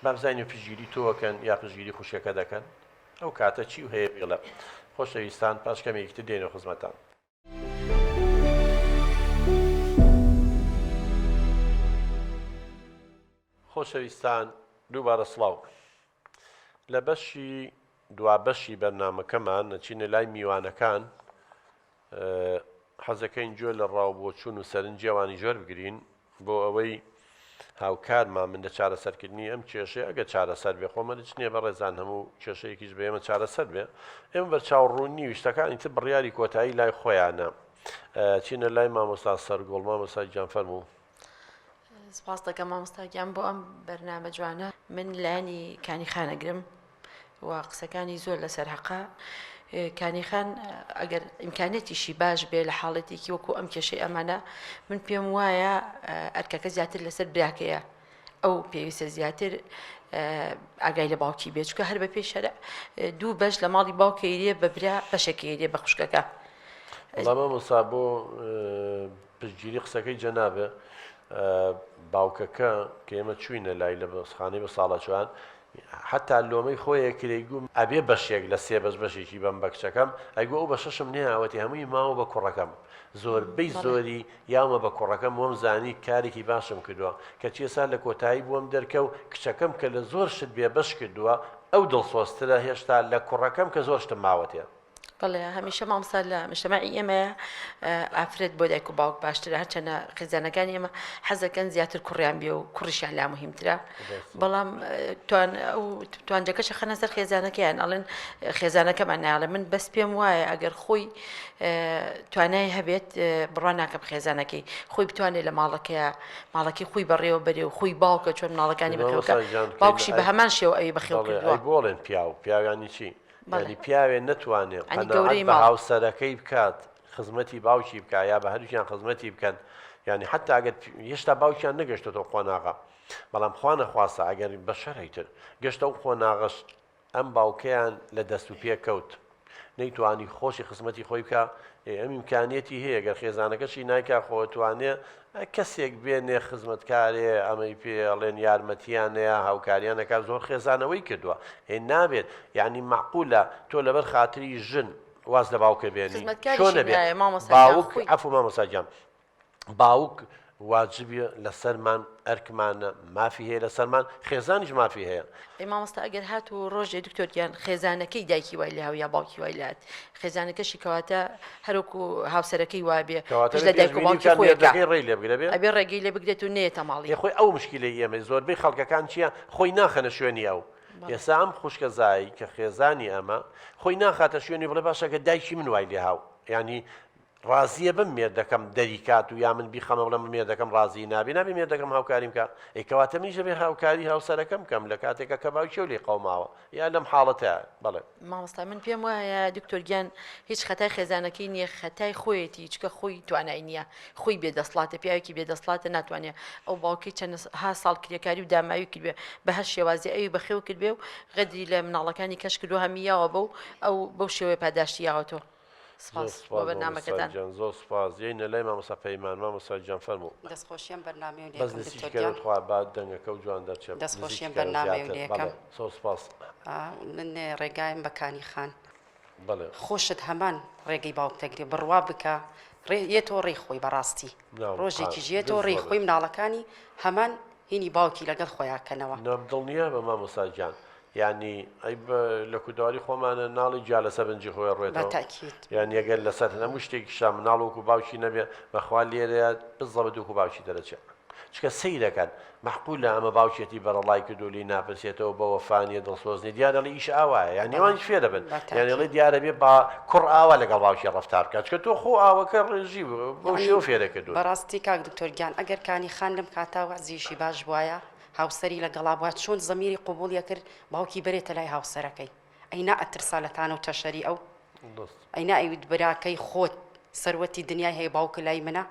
با بزانین پشتگیری تۆ ئەکەن یا پشتگیری خوشکەکە دەکەن ئەو کاتە چی و هەیە بیڵێ خۆشەویستان پاش کەمێکی تر دێینەوە خزمەتان. خۆشەویستان دووبارە سڵاو لە بەشی دوا بەشی بەرنامەکەمان نەچینە لای میوانەکان حەزەکەین گوێ لە ڕاو بۆچوون و سەرنجی ئەوانی ژۆر بگرین بۆ ئەوەی هاوکارمان بن لە چارەسەرکردنی ئەم کێشەیە ئەگەر چارەسەر بێ خۆ مەرج نییە بەڕێزان هەموو کێشەیەکیش بە ئێمە چارەسەر بێ ئێمە بەرچاو ڕوونی و شتەکانی تر بڕیاری کۆتایی لای خۆیانە چینە لای مامۆستا سەرگوڵ مامۆستا گیان فەرموو. سپاس دەکەم مامۆستا گیان بۆ ئەم بەرنامە جوانە من لایەنی کانی خانەگرم و قسەکانی زۆر لەسەر هەقە. کانی خان ئەگەر ئیمکانیەتیشی باش بێ لە حاڵەتێکی وەکو ئەم کێشەی ئەمانە من پێم وایە ئەرکەکە زیاتر لەسەر براکەیە ئەو پێویستە زیاتر ئاگای لە باوکی بێت چکە هەر بە پێی شەرع دوو بەش لە ماڵی باوکەیرێ بە برا بەشێکەیرێ بە خوشکەکە. وەڵا مامۆستا بۆ پشتگیری قسەکەی جەنابێ باوکەکە کە ئێمە چووینە لای لە بەسخانەی بە ساڵاچوان. حەتا لۆمەی خۆی ئەکرد ئەیگوو ئەبێ بەشێک لە سێ بەش بەشێکی بەم بە کچەکەم، ئەیگوو ئەو بەشەشم نەیاوەتێ هەمووی ماوە بە کوڕەکەم، زۆربەی زۆری یاومە بە کوڕەکەم وەم زانی کارێکی باشم کردووە، کەچی ئێستا لە کۆتایی بۆم دەرکەو کچەکەم کە لە زۆر شت بێ بەش کردووە ئەو دڵسۆزترە هێشتا لە کوڕەکەم کە زۆر شتم ماوەتێ. بەڵێ هەمیشە مامۆستا لە مجتەمەعی ئێمەیە ئافرەت بۆ دایک و باوک باشترە هەرچەنە خێزانەکانی ئێمە حەزەکەن زیاتر کوڕیان بێ و کوڕیشیان لا مهمترە بەڵام توان ئەو توانجەکەش خەنە سەر خێزانەکەیان ئەڵێن خێزانەکەمان ناڵێ من بەس پێم وایە ئەگەر خۆی توانای هەبێت بڕوا ناکەم خێزانەکەی خۆی بتوانێت لە ماڵەکەیە ماڵەکەی خۆی بەڕێوە بەرێ و خۆی باوکە چۆن مناڵەکانی بەخێوکە باوکشی بە هەمان شێوە ئەوی بەخێو کردووە بۆڵێن پیاو پیاویانی چی یانی پیاوێ نەتوانێ قەناعەت بە هاوسەرەکەی بکات خزمەتی باوکی بکا یا بە هەردووکیان خزمەتی بکەن یانی حتا ئەگەر هێشتا باوکیان نەگەشتۆتەوە قۆناغە بەڵام خوا نەخواستە ئەگەر بە شەرعی تر گەشتە ئەو قۆناغەش ئەم باوکەیان لە دەست و پێ کەوت نەیتوانی خۆشی خزمەتی خۆی بکە ئەم ئیمکانیەتی هەیە گەر خێزانەکەشی نایکا خۆ توانێ کەسێک بێنێ خزمەتکارێ ئەمەی پێ ئەڵێن یارمەتیانەیە هاوکاریان ئەکا زۆر خێزانەوەی کردووە ئێ نابێت یعنی مەعقولە تۆ لەبەر خاتری ژن واز لە باوکە بێنی خزمەتکاریشی چۆن ئەبێ نایە مامۆستا گیان باوک خۆی عەفو مامۆستا گیان باوک واجبی لەسەرمان ئەرکمانە مافی هەیە لەسەرمان خێزانیش مافی هەیە. ئەی مامۆستا ئەگەر هاتوو ڕۆژێ دکتۆر گیان خێزانەکەی دایکی وای لێهاو یا باوکی وای لێهات خێزانەکەشی کەواتە هەروەکو هاوسەرەکەی وابێ کەواتە پشت ئەبێ لە دایک و پێشبینی باوکی بکات خۆی ئەکا مێردەکەی ڕێی لێ بگرێ بێ ئەبێ ڕێگەی لێ بگرێت و نەیەتە ماڵی. ئێ خۆی ئەو مشکیلەی ئێمەی زۆربەی خەڵکەکان چیە خۆی ناخەنە شوێنی ئەو بەڵێ. ئێستا ئەم خوشکەزای کە خێزانی ئەمە خۆی ناخاتە شوێنی بڵێ باشە گەر دایکی من وای لێهاو یانی ڕازیە بم مێردەکەم دەری کات و یا من بیخەمە بڵێم مێردەکەم ڕازی نابێ نابێ مێردەکەم هاوکاریم کا ئەی کەواتە منیش دەبێ هاوکاری هاوسەرەکەم بکەم لە کاتێکا کە باوکیەو لێی قەوماوە یا لەم حاڵەتە بەڵێ. مامۆستا من پێم وایە دکتۆر گیان هیچ خەتای خێزانەکەی نیە خەتای خۆیەتی چکە خۆی توانای نیە خۆی بێ دەسڵاتە پیاوێکی بێ دەسڵاتە ناتوانێ ئەو باوکی چەند ها ساڵ کرێکاری و داماوی کردبێ بە هەر شێوازی ئەوی بەخێو کردبێ و غەدری لە مناڵەکانی کەش کردووە هەمی یاوە بەو ئەو بەو شێوەیە پاداشتی یاوەتەوە. زۆر سپاس بۆ سپاس مامۆستا بەرنامەکەتان. گیان زۆر سپاس یەینە لای مامۆستا پەیمان مامۆستا گیان فەرموو. دەست خۆشی ئەم بەرنامەیەو بەس لێکەم نزیکی دکتۆر کەرەوە گیان. تخوا با دەنگەکەو جوان دەرچێ دەست خۆشی نزیکی ئەم کەرەوە بەرنامەیەو زیاتر لێکەم. بەڵێ زۆر سپاس. من ڕێگایم بە کانی خان. بەڵێ. خۆشت هەمان ڕێگەی باوک دەگری بڕوا بکە ڕێ یەتەوە ڕێی خۆی بەڕاستی ناو ڕۆژێکیش یەتەوە ڕێی بزڵە خۆی مناڵەکانی هەمان هینی باوکی لەگەڵ خۆیا کەنەوە. نا دڵنیابە مامۆستا گیان یانی ئەی لە کوردەواری خۆمانە ناڵی گیا لەسەر بنجی خۆی بە ڕوێتەوە تەئکید. یانی ئەگەر لەسەر هەموو شتێکیشا مناڵ وەکو باوکی نەبێ بەخوا لێرەیا بزەبت وەکو باوکی دەرەچێ چکە سەیرەکەن مەعقولە ئەمە باوکیەتی بەرەڵای کردو لێی ناپرسێتەوە بە وەفا نیە دڵسۆز نیە دیارە ئەڵێ ئیش ئاوایە یانی بەڵێ ئەوانیش فێرەبن بە یانی ئەڵێ تەئکید. دیارە بێ با کوڕ ئاوا لەگەڵ باوکی ڕەفتار بکات چکە تۆ خۆ ئاوەکە ڕێژی بەو یەعنی شێوە فێرە کردوون. بەڕاستی کاک دکتۆر گیان ئەگەر کانی خان لەم کاتە وەعزیشی باش بوایە هاوسەری لەگەڵا بوایە چۆن زەمیری قبوڵی ئەکرد باوکی بەرێتە لای هاوسەرەکەی ئەی نا ئەترسا لە تانە و تەشەری ئەو ئەی نا ئەیوت براکەی خۆت سەروەتی دنیای هەیە باوکە لای منە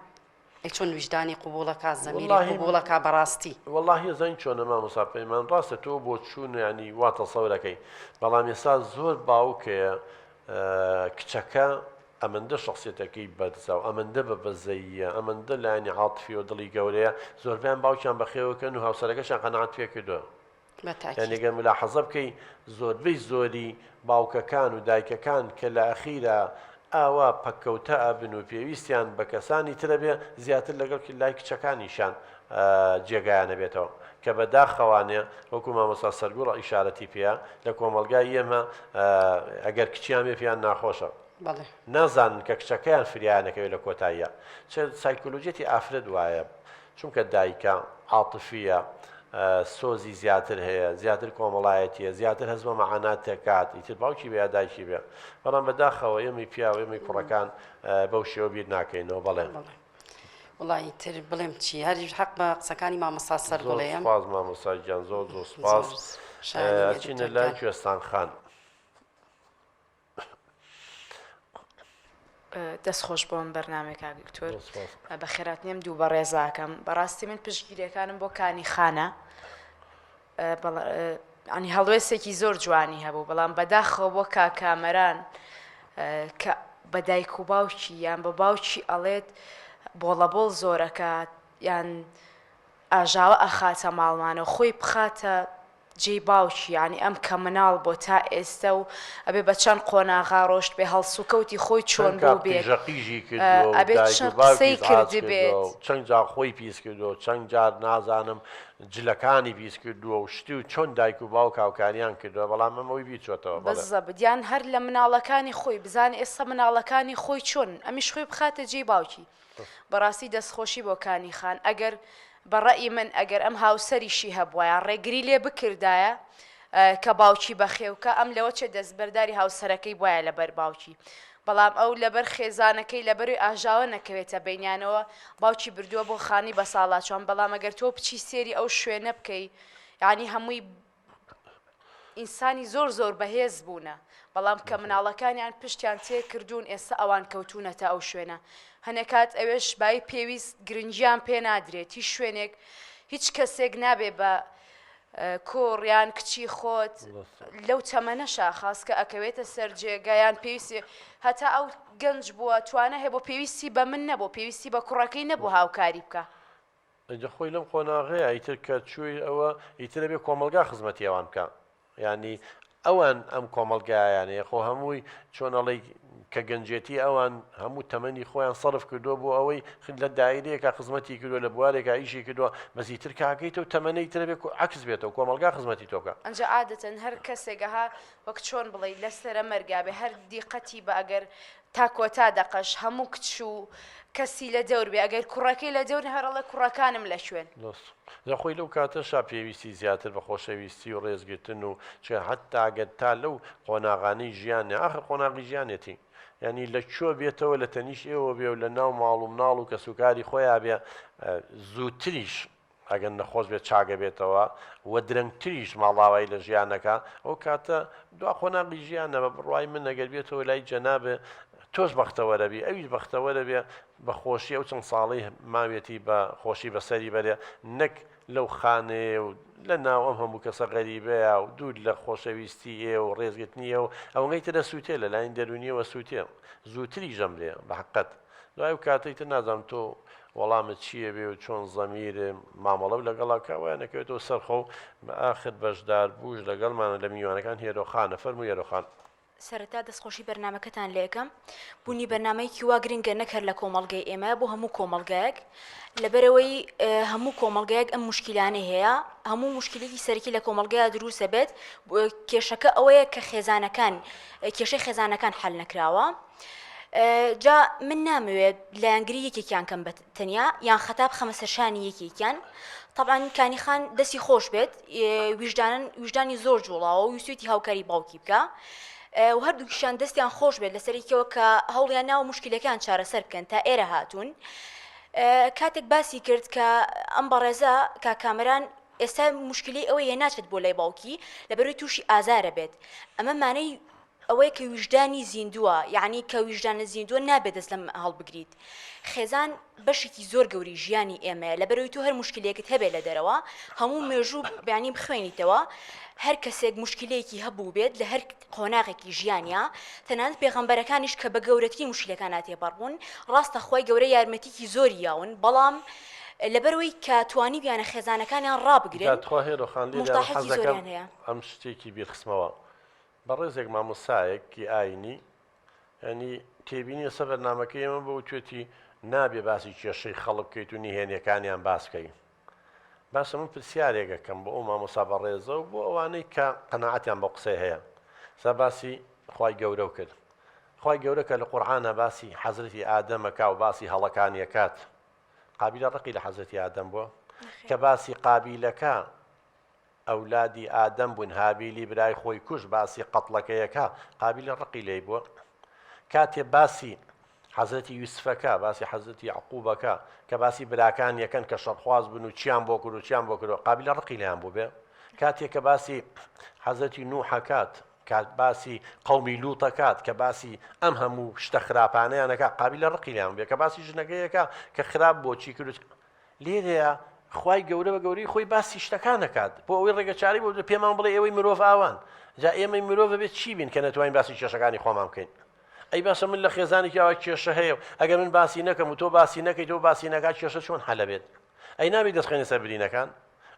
ئەی چۆن ویژدانی قبوڵەکا زەمیری وەڵاهی قبوڵەکا بەڕاستی. وەڵاهی ئەزانی چۆنە مامۆستا پەیمان ڕاستە تۆ بۆ چوون یانی وا تەسەورەکەی بەڵام ئێستا زۆر باوک هەیە کچەکە ئەمەندە شەخسیەتەکەی بەرزە و ئەمەندە بە بەزەییە ئەمەندە لایەنی عاتفیەوە دڵی گەورەیە زۆربەیان باوکیان بەخێوەکەن و هاوسەرەکەشیان قەناعەت پێ کردووە بە یانی تاکید. گەر ملاحەزە بکەی زۆربەی زۆری باوکەکان و دایکەکان کە لە ئەخیرا ئاوا پەککەوتە ئەبن و پێویستیان بە کەسانی ترە بێ زیاتر لەگەڵ لای کچەکانیشیان جێگایان ئەبێتەوە کە بە داخەوانێ وەکو مامۆستا سەرگوڵ ئیشارەتی پێیە لە کۆمەڵگای ئێمە ئەگەر کچیان بێ پێیان ناخۆشە بەڵێ. نازانن کە کچەکەیان فریایان ئەکەوێت لە کۆتاییا چ سایکۆلۆجیەتی ئافرەت وایە چونکە دایکە عاتفیە سۆزی زیاتر هەیە زیاتر کۆمەڵایەتیە زیاتر هەست بە مەعانات دەکات ئیتر باوکی بێ یا دایکی بێ بەڵام بەداخەوە ئێمەی پیاو ئێمەی کوڕەکان بەو شێوە بیر ناکەینەوە بەڵێ. بەڵێ وەڵا ئیتر بڵێم چی هەر حەق بە قسەکانی مامۆستا زۆر سەرگوڵەیە. سوپاس مامۆستا گیان زۆر زۆر سوپاس زۆر شایانی بێ ئەچینە دکتۆر لای گیان. کوێستان خان. دەست خۆش بۆ ئەم بەرنامەی کاک دکتۆر بەخێراتنی ئەم دوو بەڕێزاکەم بەڕاستی من پشتگیریەکانم بۆ کانی خانە ینی هەڵوێستێکی زۆر جوانی هەبوو بەڵام بەداخەوە بۆ کاکامەران کە بە دایک و باوکی یان بە باوکی ئەڵێت بۆڵەبۆڵ زۆرەکات یان ئاژاوە ئەخاتە ماڵمانەوە خۆی بخاتە. جێی باوکی یانی ئەم کە مناڵ بۆ تا ئێستە و ئەبێ بە چەند قۆناغا ڕۆشت بێ هەڵسوکەوتی خۆی چۆن چەند کات بوو بێت قیژە قیژی کردووە و ئەبێ دایک و چەند قسەی باوکی ئیزعاج کردووە کردبێت. و چەند جار خۆی پیس کردووە و چەند جار نازانم جلەکانی پیس کردووە و شتی و چۆن دایک و باوک هاوکاریان کردووە بەڵام ئەم ئەوی بیر چۆتەوە بەڵێ. بزەبت یان هەر لە مناڵەکانی خۆی بزانێ ئێستا مناڵەکانی خۆی چۆنن ئەمیش خۆی بخاتە جێی باوکی بەڕاستی دەستخۆشی بۆ کانی خان ئەگەر بە ڕەئی من ئەگەر ئەم هاوسەریشی هەبوایە ڕێگری لێ بکردایە کە باوکی بەخێوکە ئەم لەوە چێ دەستبەرداری هاوسەرەکەی بوایە لەبەر باوکی بەڵام ئەو لەبەر خێزانەکەی لەبەروی ئاژاوە نەکەوێتە بینیانەوە باوکی بردووە بۆ خانی بەساڵاچوان بەڵام ئەگەر تۆ بچی سێری ئەو شوێنە بکەی یعنی هەمووی ئینسانی زۆر زۆر بەهێز بوونە بەڵام کە مناڵەکانیان پشتیان تێ کردوون ئێستا ئەوان کەوتوونەتە ئەو شوێنە هەنێ کات ئەوێش بای پێویست گرنگیان پێ نادرێت هیچ شوێنێک هیچ کەسێک نابێ بە کوڕ یان کچی خۆت لەو تەمەنەشا خاس کە ئەکەوێتە سەر جێگا یان پێویستی هەتا ئەو گەنج بووە توانە هەیە بۆ پێویستی بە من نەبوو پێویستی بە کوڕەکەی نەبوو هاوکاری بکە. ئینجا خۆی لەم قۆناغەیە ئیتر کە چووی ئەوە ئیتر ئەبێ کۆمەڵگا خزمەتی ئەوان بکا یانی ئەوان ئەم کۆمەڵگایانەیە خۆ هەمووی چۆن ئەڵێی کە گەنجێتی ئەوان هەموو تەمەنی خۆیان سەرف کردووە بۆ ئەوەی لە دایرەیەکە خزمەتی کردووە لە بوارێکا ئیشی کردووە بەس ئیتر کاکەیتەوە تەمەنەی ترە بێ عەکس بێتەوە کۆمەڵگا خزمەتی تۆ بکا. ئەنجا عادەتەن هەر کەسێک ئەها وەک چۆن بڵێی لە سەرە مەرگا بێ هەر دیقەتی بە ئەگەر تا کۆتا دەقەش هەموو کچ و کەسی لە دەور بێ ئەگەر کوڕەکەی لە دەور هەر ئەڵێ کوڕەکانم لە کوێن. دەست جا خۆی لەو کاتەشا پێویستی زیاتر بە خۆشەویستی و ڕێزگرتن و چونکە حەتتا گەر تا لەو قۆناغانەی ژیانیا ئاخر قۆناغی ژیانێتی یانی لە کوێ بێتەوە لە تەنیشت ئێوە بێ و لە ناو ماڵ و مناڵ و کەسوکاری خۆیا بێ زووتریش ئەگەر نەخۆش بێت چاک ئەبێتەوە و درەنگتریش ماڵاوایی لە ژیان ئەکا ئەو کاتە دوا قۆناغی ژیانە بە بڕوای من ئەگەر بێتەوە لای جەنابێ تۆش بەختەوەرەبی ئەویش بەختەوەرە بێ بە خۆشی ئەو چەند ساڵەی ماوێتی بە خۆشی بەسەری بەرێ نەک لەو خانەیە و لە ناو ئەم هەموو کەسە غەریبەیە و دوور لە خۆشەویستی ئێ و ڕێزگرتنی ئێ و ئەوەی ترە سووتێ لە لاین دەروونیەوە سووتێ زووتری ژەمرێ بە حەقەت دوای ئەو کاتەی تر نازانم تۆ وەڵامت چییە بێ و چۆن زەمیر مامەڵەو لەگەڵا کا وایان ئەکەوێتەوە سەر خۆو ئاخر بەشدار بووش لەگەڵمانە لە میوانەکان هێرۆ خانە فەرموو هێرۆ خان. سەرەتا دەستخۆشی بەرنامەکەتان لێکەم بوونی بەرنامەیەکی وا گرنگە نەک هەر لە کۆمەڵگەی ئێمە بۆ هەموو کۆمەڵگایەک لەبەرەوەی هەموو کۆمەڵگایەک ئەم مشکلانەی هەیە هەموو مشکلێکی سەرەکی لە کۆمەڵگەیا دروستە بێت کێشەکە ئەوەیە کە خێزانەکان کێشەی خێزانەکان حل نەکراوە جا من نامەوێت لایەنگری یەکێکیان کەم بە تەنیا یان خەتا بخەمە سەر شانی یەکێکیان طبعا کانی خان دەستی خۆش بێت ویژدانن ویژدانی زۆر جوڵاوە و ویستویەتی هاوکاری باوکی بکە و هەردووکیشان دەستیان خۆش بێت لەسەرێکەوە کە هەوڵیان ناوە مشکلەکان چارەسەر بکەن تا ئێرە هاتوون کاتێک باسی کرد کە ئەم بەڕێزە کا کامەران ئێستا مشکلی ئەوەیە ناچێت بۆ لای باوکی لەبەرەوەی تووشی ئازارە بێت ئەمە مانەی ئەوەیە کە ویژدانی زیندووە، یەعنی کە ویژدانت زیندووە نابێت دەست لەم هەڵبگریت. خێزان بەشێکی زۆر گەورەی ژیانی ئێمەیە، لەبەرئەوەی تۆ هەر موشکیلەیەکت هەبێت لە دەرەوە، هەموو مێژوو یەعنی بخوێنیتەوە، هەر کەسێک موشکیلەیەکی هەبووبێت لە هەر قۆناغێکی ژیانیا، تەنانەت پێغەمبەرەکانیش کە بە گەورەترین موشکیلەکانا تێپەڕ بوون، ڕاستە خوای گەورە یارمەتیکی زۆری یاون، بەڵام لەبەرئەوەی کە توانیویانە خێزانەکانیان جا ڕابگرن، تخوا هێرۆ خان لێرە مورتاحێکی حەزەکەم زۆریان هەیە. ئەم شتێکی بیرخستمەوە. بەڕێزێک مامۆستایەک کی ئاینی یانی تێبینی لەسەر بەرنامەکەی ئێمە بۆ وتوێتی نابێ باسی کێشەی خەڵک بکەیت و نهێنیەکانیان باس بکەی باشە من پرسیارێک ئەکەم بۆ ئەو مامۆستا بەڕێزە و بۆ ئەوانەی کە قەناعەتیان بەو قسەی هەیە سا باسی خوای گەورە و کرد خوای گەورە کە لە قورعانە باسی حەزرەتی ئادەمەکا و باسی هەڵەکانیەکات قابیلە ڕقی لە حەزرەتی ئادەم بووە کە باسی قابیلەکە ئەولادی ئادەم بوون هابیلی برای خۆی کوشت باسی قەتڵەکەیەکە قابیل ڕقی لێی بووە کاتێ باسی حەزرەتی یوسفەکە باسی حەزرەتی یعقوبەکە کە باسی براکان یەکەن کە شەڕخواز بن و چیان بۆ کرد و چیان بۆ کرد قابیلە ڕقی لێیان بوو بێ کاتێک کە باسی حەزرەتی نوحەکات کات باسی قومی لوتەکات کە باسی ئەم هەموو شتە خراپانەیانەکە قابیلە ڕقی لێیان بێ کە باسی ژنەکەیەکە کە خراپ بۆچی کرد لێرەیا خوای گەورە بە گەورەی خۆی باسی شتەکان ئەکات بۆ ئەوەی ڕێگەچارەی بۆ بدرێت پێمان بڵێ ئێوەی مرۆڤ ئاوان جا ئێمەی مرۆڤ ئەبێت چی بین کە نەتوانین باسی کێشەکانی خۆمان بکەین ئەی باشە من لە خێزانێکی ئاوا کێشە هەیە و ئەگەر من باسی نەکەم و تۆ باسی نەکەیت و باسی نەکات کێشە چۆن حەلە بێت ئەی نابێت دەستخێنە سەر برینەکان؟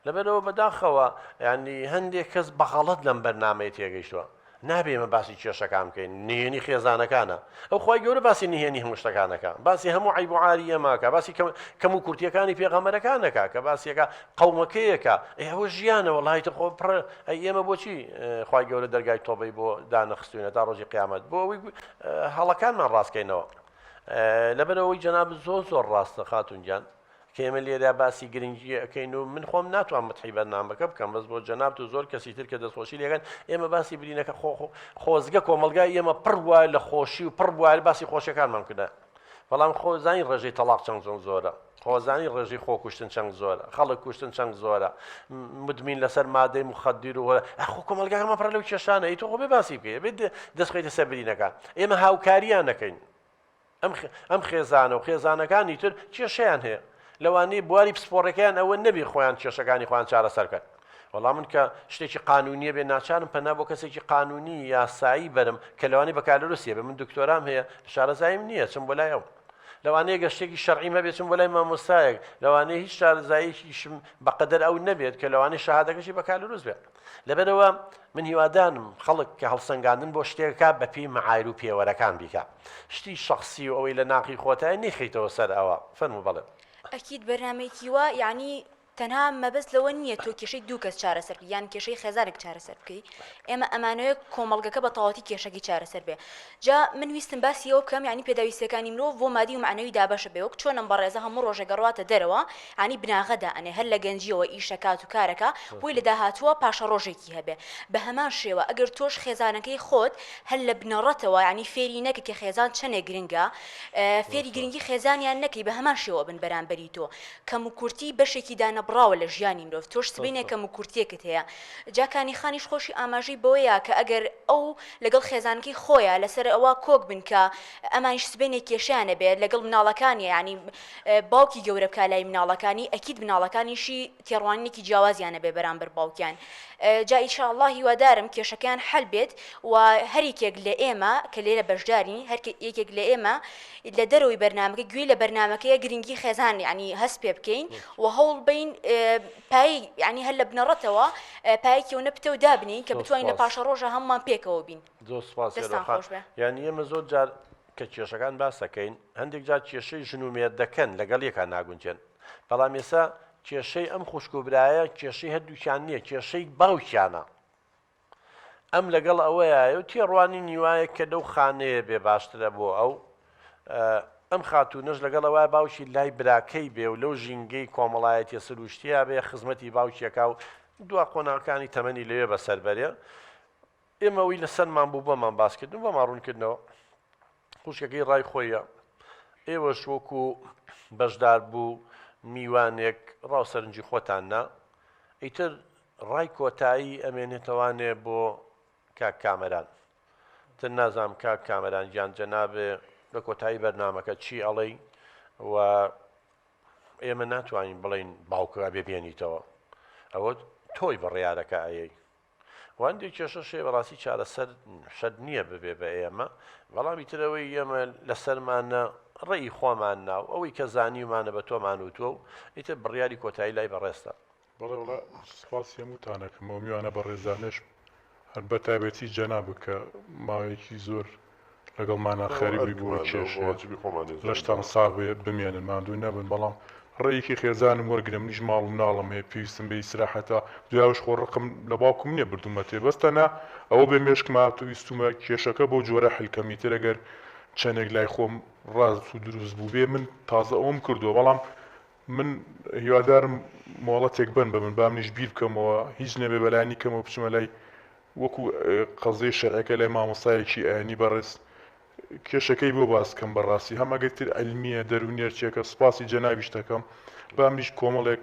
لەبەرئەوە بەداخەوە یانی هەندێک کەس بە غەڵەت لەم بەرنامەیە تێگەیشتووە. نابێ ئێمە باسی کێشەکان بکەین، نهێنی خێزانەکانە. ئەو خوای گەورە باسی نهێنی هەموو شتەکان ئەکا، باسی هەموو عەیب و عاری ئێمە ئەکا، باسی کەم و کورتیەکانی پێغەمبەرەکان ئەکا، کە باسی ئەکا قەومەکەی ئەکا. ئەی ئەوە ژیانە وەڵاهی تر خۆ پڕ ئەی ئێمە بۆچی خوای گەورە دەرگای تۆبەی بۆ دانەخستوینە تا ڕۆژی قیامەت بۆ ئەوەی هەڵەکانمان ڕاستکەینەوە. لەبەرئەوەی جەنابت زۆر زۆر ڕاستە خاتوون گیان. کە ئێمە لێرە باسی گرنگی ئەکەین و من خۆم ناتوان مەتحی بەرنامەکە بکەم بەس بۆ جەنابت و زۆر کەسی تر کە دەستخۆشی لێگەن ئێمە باسی برینەکە خۆ خۆزگە کۆمەڵگای ئێمە پڕ وایە لە خۆشی و پڕ وایە باسی خۆشیەکانمان کردە بەڵام خۆزانی ڕێژەی تەڵاق چەند زۆر زۆرە خۆزانی ڕێژەی خۆکوشتن چەند زۆرە خەڵک کوشتن چەند زۆرە مدمین لەسەر مادەی مخدر و خۆ کۆمەڵگاکەمان پڕە لەو کێشانە ئی تۆ خۆ بێ باسی بکەی بێ دەست خەیتە سەر برینەکان ئێمە هاوکاریان نەکەین ئەم خێزانە و خێزانەکانی تر کێشەیان هەیە، لەوانەیە بواری پسپۆڕەکەیان ئەوە نەبێ خۆیان کێشەکانی خۆیان چارەسەر بکەن. وەڵا من کە شتێکی قانونیە بێ ناچارم پەنا بۆ کەسێکی قانونی یاسایی بەرم کە لەوانەیە بەکالۆریۆسی هەبێ، من دکتۆرام هەیە شارەزاییم نییە چم بۆ لای ئەو. لەوانەیە گەر شتێکی شەرعیم هەبێ چم بۆ لای مامۆستایەک، لەوانەیە هیچ شارەزاییەکیشم بەقەدەر ئەو نەبێت کە لەوانەیە شەهادەکەشی بەکالۆریۆس بێت. لەبەرئەوە من هیوادارم خەڵک کە هەڵسەنگاندن بۆ شتێک بکات بەپێی مەعایر و پێوەرەکان بیکات. شتی شەخسی و ئەوەی لە ناخی خۆتایە نەیخەیتەوە سەر ئەوە. فەرموو بەڵێ. ئەکید بەرنامەیەکی وا یەعنی تەنها مەبەست لەوە نییە تۆ کێشەی دوو کەس چارەسەر بکەی یان کێشەی خێزانێک چارەسەر بکەی ئێمە ئەمانەوێ کۆمەڵگەکە بە تەواوەتی کێشەکەی چارەسەر بێ جا من ویستم باسی ئەوە بکەم یانی پێداویستیەکانی مرۆڤ بۆ مادی و مەعنەوی دابەشە بێ وەک چۆن ئەم بەڕێزە هەموو ڕۆژێک ئەڕواتە دەرەوە یانی بناغە دائەنێ هەر لە گەنجیەوە ئیشەکات و کارەکا بۆی لە داهاتووە پاشەڕۆژێکی هەبێ بە هەمان شێوە ئەگەر تۆش خێزانەکەی خۆت هەر لە بنەڕەتەوە یانی فێری نەکەی کە خێزان چەنێک گرنگە فێری گرنگی خێزانیان نەکەی بە هەمان شێوە بن بەرامبەری تۆ کەموکورتی بەشێکی دانەبڕاوە لە ژیانی مرۆڤ تۆش سبەینێ کەموکورتیەکت هەیە جا کانی خانیش خۆشی ئاماژەی بەوەیە کە ئەگەر ئەو لەگەڵ خێزانەکەی خۆیا لەسەر ئەوە کۆک بن کە ئەمانیش سبەینێ کێشەیان نەبێت لەگەڵ مناڵەکانیا یانی باوکی گەورە بکا لای مناڵەکانی ئەکید مناڵەکانیشی تێڕوانینێکی جیاوازیان هەبێ بەرامبەر باوکیان جا ئیشاڵڵا هیوادارم کێشەکەیان حەل بێت و هەر یەکێک لە ئێمە کە لێرە بەشدارین هەر یەکێک لە ئێمە لە دەرەوەی بەرنامەکە گوێی لە بەرنامەکەیە گرنگی خێزان یعنی هەست پێ بکەین و هەوڵ بین پای یعنی هەر لە بنەڕەتەوە پایەکی ئەونە پتەو دابنین کە زۆر بتوانین لە سوپاس. پاشەڕۆژە هەموومان پێکەوە بین. زۆر سوپاس دەستان هێرۆ خان. خۆش بێ. یانی ئێمە زۆر جار کە کێشەکان باس ئەکەین هەندێک جار کێشەی ژن و مێردەکەن لەگەڵ یەکا ناگونجێن بەڵام ئێستا کێشەی ئەم خوشک و برایە کێشەی هەردووکیان نییە کێشەی باوکیانە ئەم لەگەڵ ئەوەیایە و تێڕوانینی وایە کە لەو خانەیە بێ باشترە بۆ ئەو، ئەم خاتوونەش لەگەڵ ئەوەیە باوکی لای براکەی بێ و لەو ژینگەی کۆمەڵایەتیە سروشتیە بێ خزمەتی باوکیەکا و دوا قۆناغەکانی تەمەنی لەوێ بەسەر بەرێ. ئێمە ئەوەی لەسەرمان بوو بۆمان باس کردن و بۆمان ڕوون کردنەوە. خوشکەکەی ڕای خۆیە، ئێوەش وەکو بەشداربوو میوانێک ڕاو سەرنجی خۆتان نا، ئیتر ڕای کۆتایی ئەمێنێتەوانێ بۆ کاک کامەران. تر نازانم کاک کامەران گیان جەنابێ لە کۆتایی بەرنامەکە چی ئەڵێی و ئێمە ناتوانین بڵێین باوکە ئەبێ بێنیتەوە ئەوە تۆی بڕیارەکە ئەیەی و هەندێک کێشەش هەیە بەڕاستی چارەسەر شەرت نییە ببێ بە ئێمە بەڵام ئیتر ئەوەی ئێمە لەسەرمانە ڕێی خۆمان ناو ئەوەی کە زانیومانە بە تۆمان وتووە و ئیتر بڕیاری کۆتایی لای بەڕێزتە. بەڵێ وەڵا سوپاسی هەمووتان ئەکەم ئەو میوانە بەڕێزانەش هەر بە تایبەتی جەنابت کە ماوەیەکی زۆر لەگەڵمانا خەریک بووی بۆ کێشەیە لەشتان ساغ بێ بمێنن ماندوو نەبن بەڵام ڕێیەکی خێزانم وەرگرە منیش ماڵ و مناڵم هەیە پێویستم بە ئیسراحەتە دوایەوەش خۆ ڕقم لە باوکم نییە بردوومەتێ بەس تەنها ئەوە بێ مێشکم هات و ویستومە کێشەکە بەو جۆرە حل کەم ئیتر ئەگەر چەندێک لای خۆم ڕاست و دروست بووبێ من تازە ئەوەم کردووە بەڵام من هیوادارم مۆڵەتێک بەن بە من با منیش بیر بکەمەوە هیچ نەبێ بەلانی کەمەوە بچمە لای وەکو قەزیەی شەرعەکە لای مامۆستایەکی ئاینی بەڕێز کێشەکەی بۆ باس کەم بەڕاستی هەم ئەگەر تر عیلمیە دەروونیە چیەکە سوپاسی جەنابیشت ئەکەم با منیش کۆمەڵێک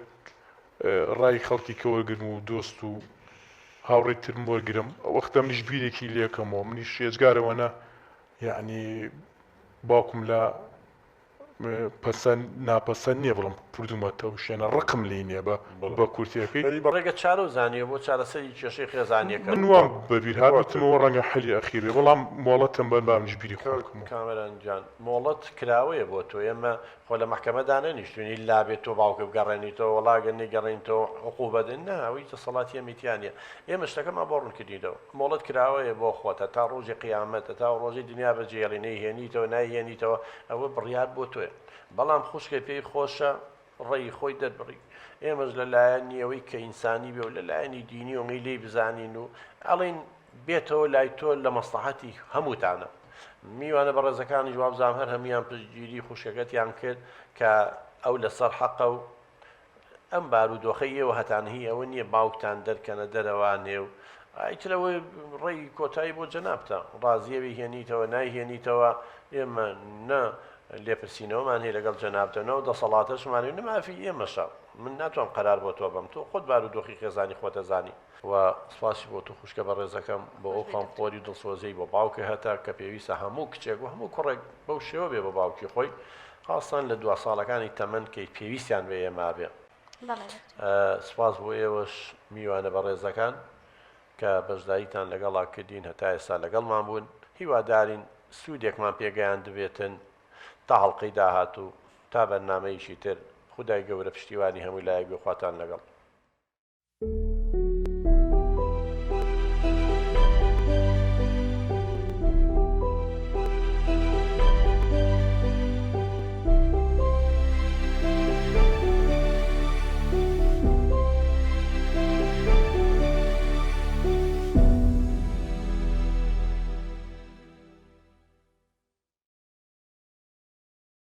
ڕای خەڵکی کە وەرگرم و دۆست و هاوڕێی ترم وەرگرم وەختە منیش بیرێکی لێکەمەوە منیش ئێجگارەوە نە یەعنی باوکم لە. پەسەند ناپەسەند نییە بڵێم بردوومەتە ئەو شوێنە ڕقم لێی نییە بە بە کورتیەکەی. ڕێگە چارە و زانیوە بۆ چارەسەری کێشەی خێزانیەکە. من وام بەبیر هات وتم ئەوە ڕەنگە حەلی ئەخیر بێ بەڵام مۆڵەتم بەن با منیش بیری خۆم بکەمەوە. کامەران گیان مۆڵەت کراوەیە بۆ تۆ ئێمە خۆ لە مەحکەمە دانەنیشتوین ئیلا بێ تۆ باوکت بگەڕێنیتەوە وەڵا گەر نەیگەڕێنیتەوە عقوبە دەین نا ئەوە هیچ دەسەڵاتی ئێمەی تیا نیە ئێمە شتەکەمان بۆ ڕوون کردیتەوە مۆڵەت کراوەیە بۆ خۆت هەتا ڕۆژی قیامەت هەتا ڕۆژی دنیا بەجێهێڵی نەیهێنیتەوە نایهێنیتەوە ئەوە بڕیار بۆ تۆیە بەڵام خوشکە پێی خۆشە ڕێی خۆی دەربڕی ئێمەش لە لایەنی ئەوەی کە ئینسانی بێ و لە لایەنی دینی و ئەوەی لێی بزانین و ئەڵێین بێتەوە لای تۆ لە مەسڵەحەتی هەمووتانە. میوانە بەڕێزەکانیش وابزانم هەر هەموویان پشتگیری خوشکەکەتیان کرد کە ئەو لەسەر حەقە و ئەم بارودۆخەی ئێوە هەتان هی ئەوە نییە باوکتان دەرکەنە دەرەوە نێو ئیتر ئەوە ڕێی کۆتایی بۆ جەنابتە ڕازیە بیهێنیتەوە نایهێنیتەوە ئێمە نە لێپرسینەوەمان هەیە لەگەڵ جەنابتە نە دەسەڵاتەشمان هەیە نە مافی ئێمەشە من ناتوانم قەرار بۆ تۆ بەم تۆ خۆت بارودۆخی خێزانی خۆتەزانی و سپاسی بۆ تۆ خوشکە بەڕێزەکەم بۆ ئەو خەمخۆری و دڵسۆزیەی بۆ باوکت هەتە کە پێویستە هەموو کچێک و هەموو کوڕێک بەو شێوە بێ بۆ باوکی خۆی خاستان لە دوا ساڵەکانی تەمەن کەی پێویستیان بە ئێمە بێ. سپاس بۆ ئێوەش میوانە بەڕێزەکان کە بەشداریتان لەگەڵا کردین هەتا ئێستا لەگەڵمان بوون هیوادارین سوودێکمان پێگەیاندبێتن تا هەڵقەی داهاتوو تا بەرنامەیەکی تر خودای گەورە پشتیوانی هەموو لایەک بێ خواتان لەگەڵ.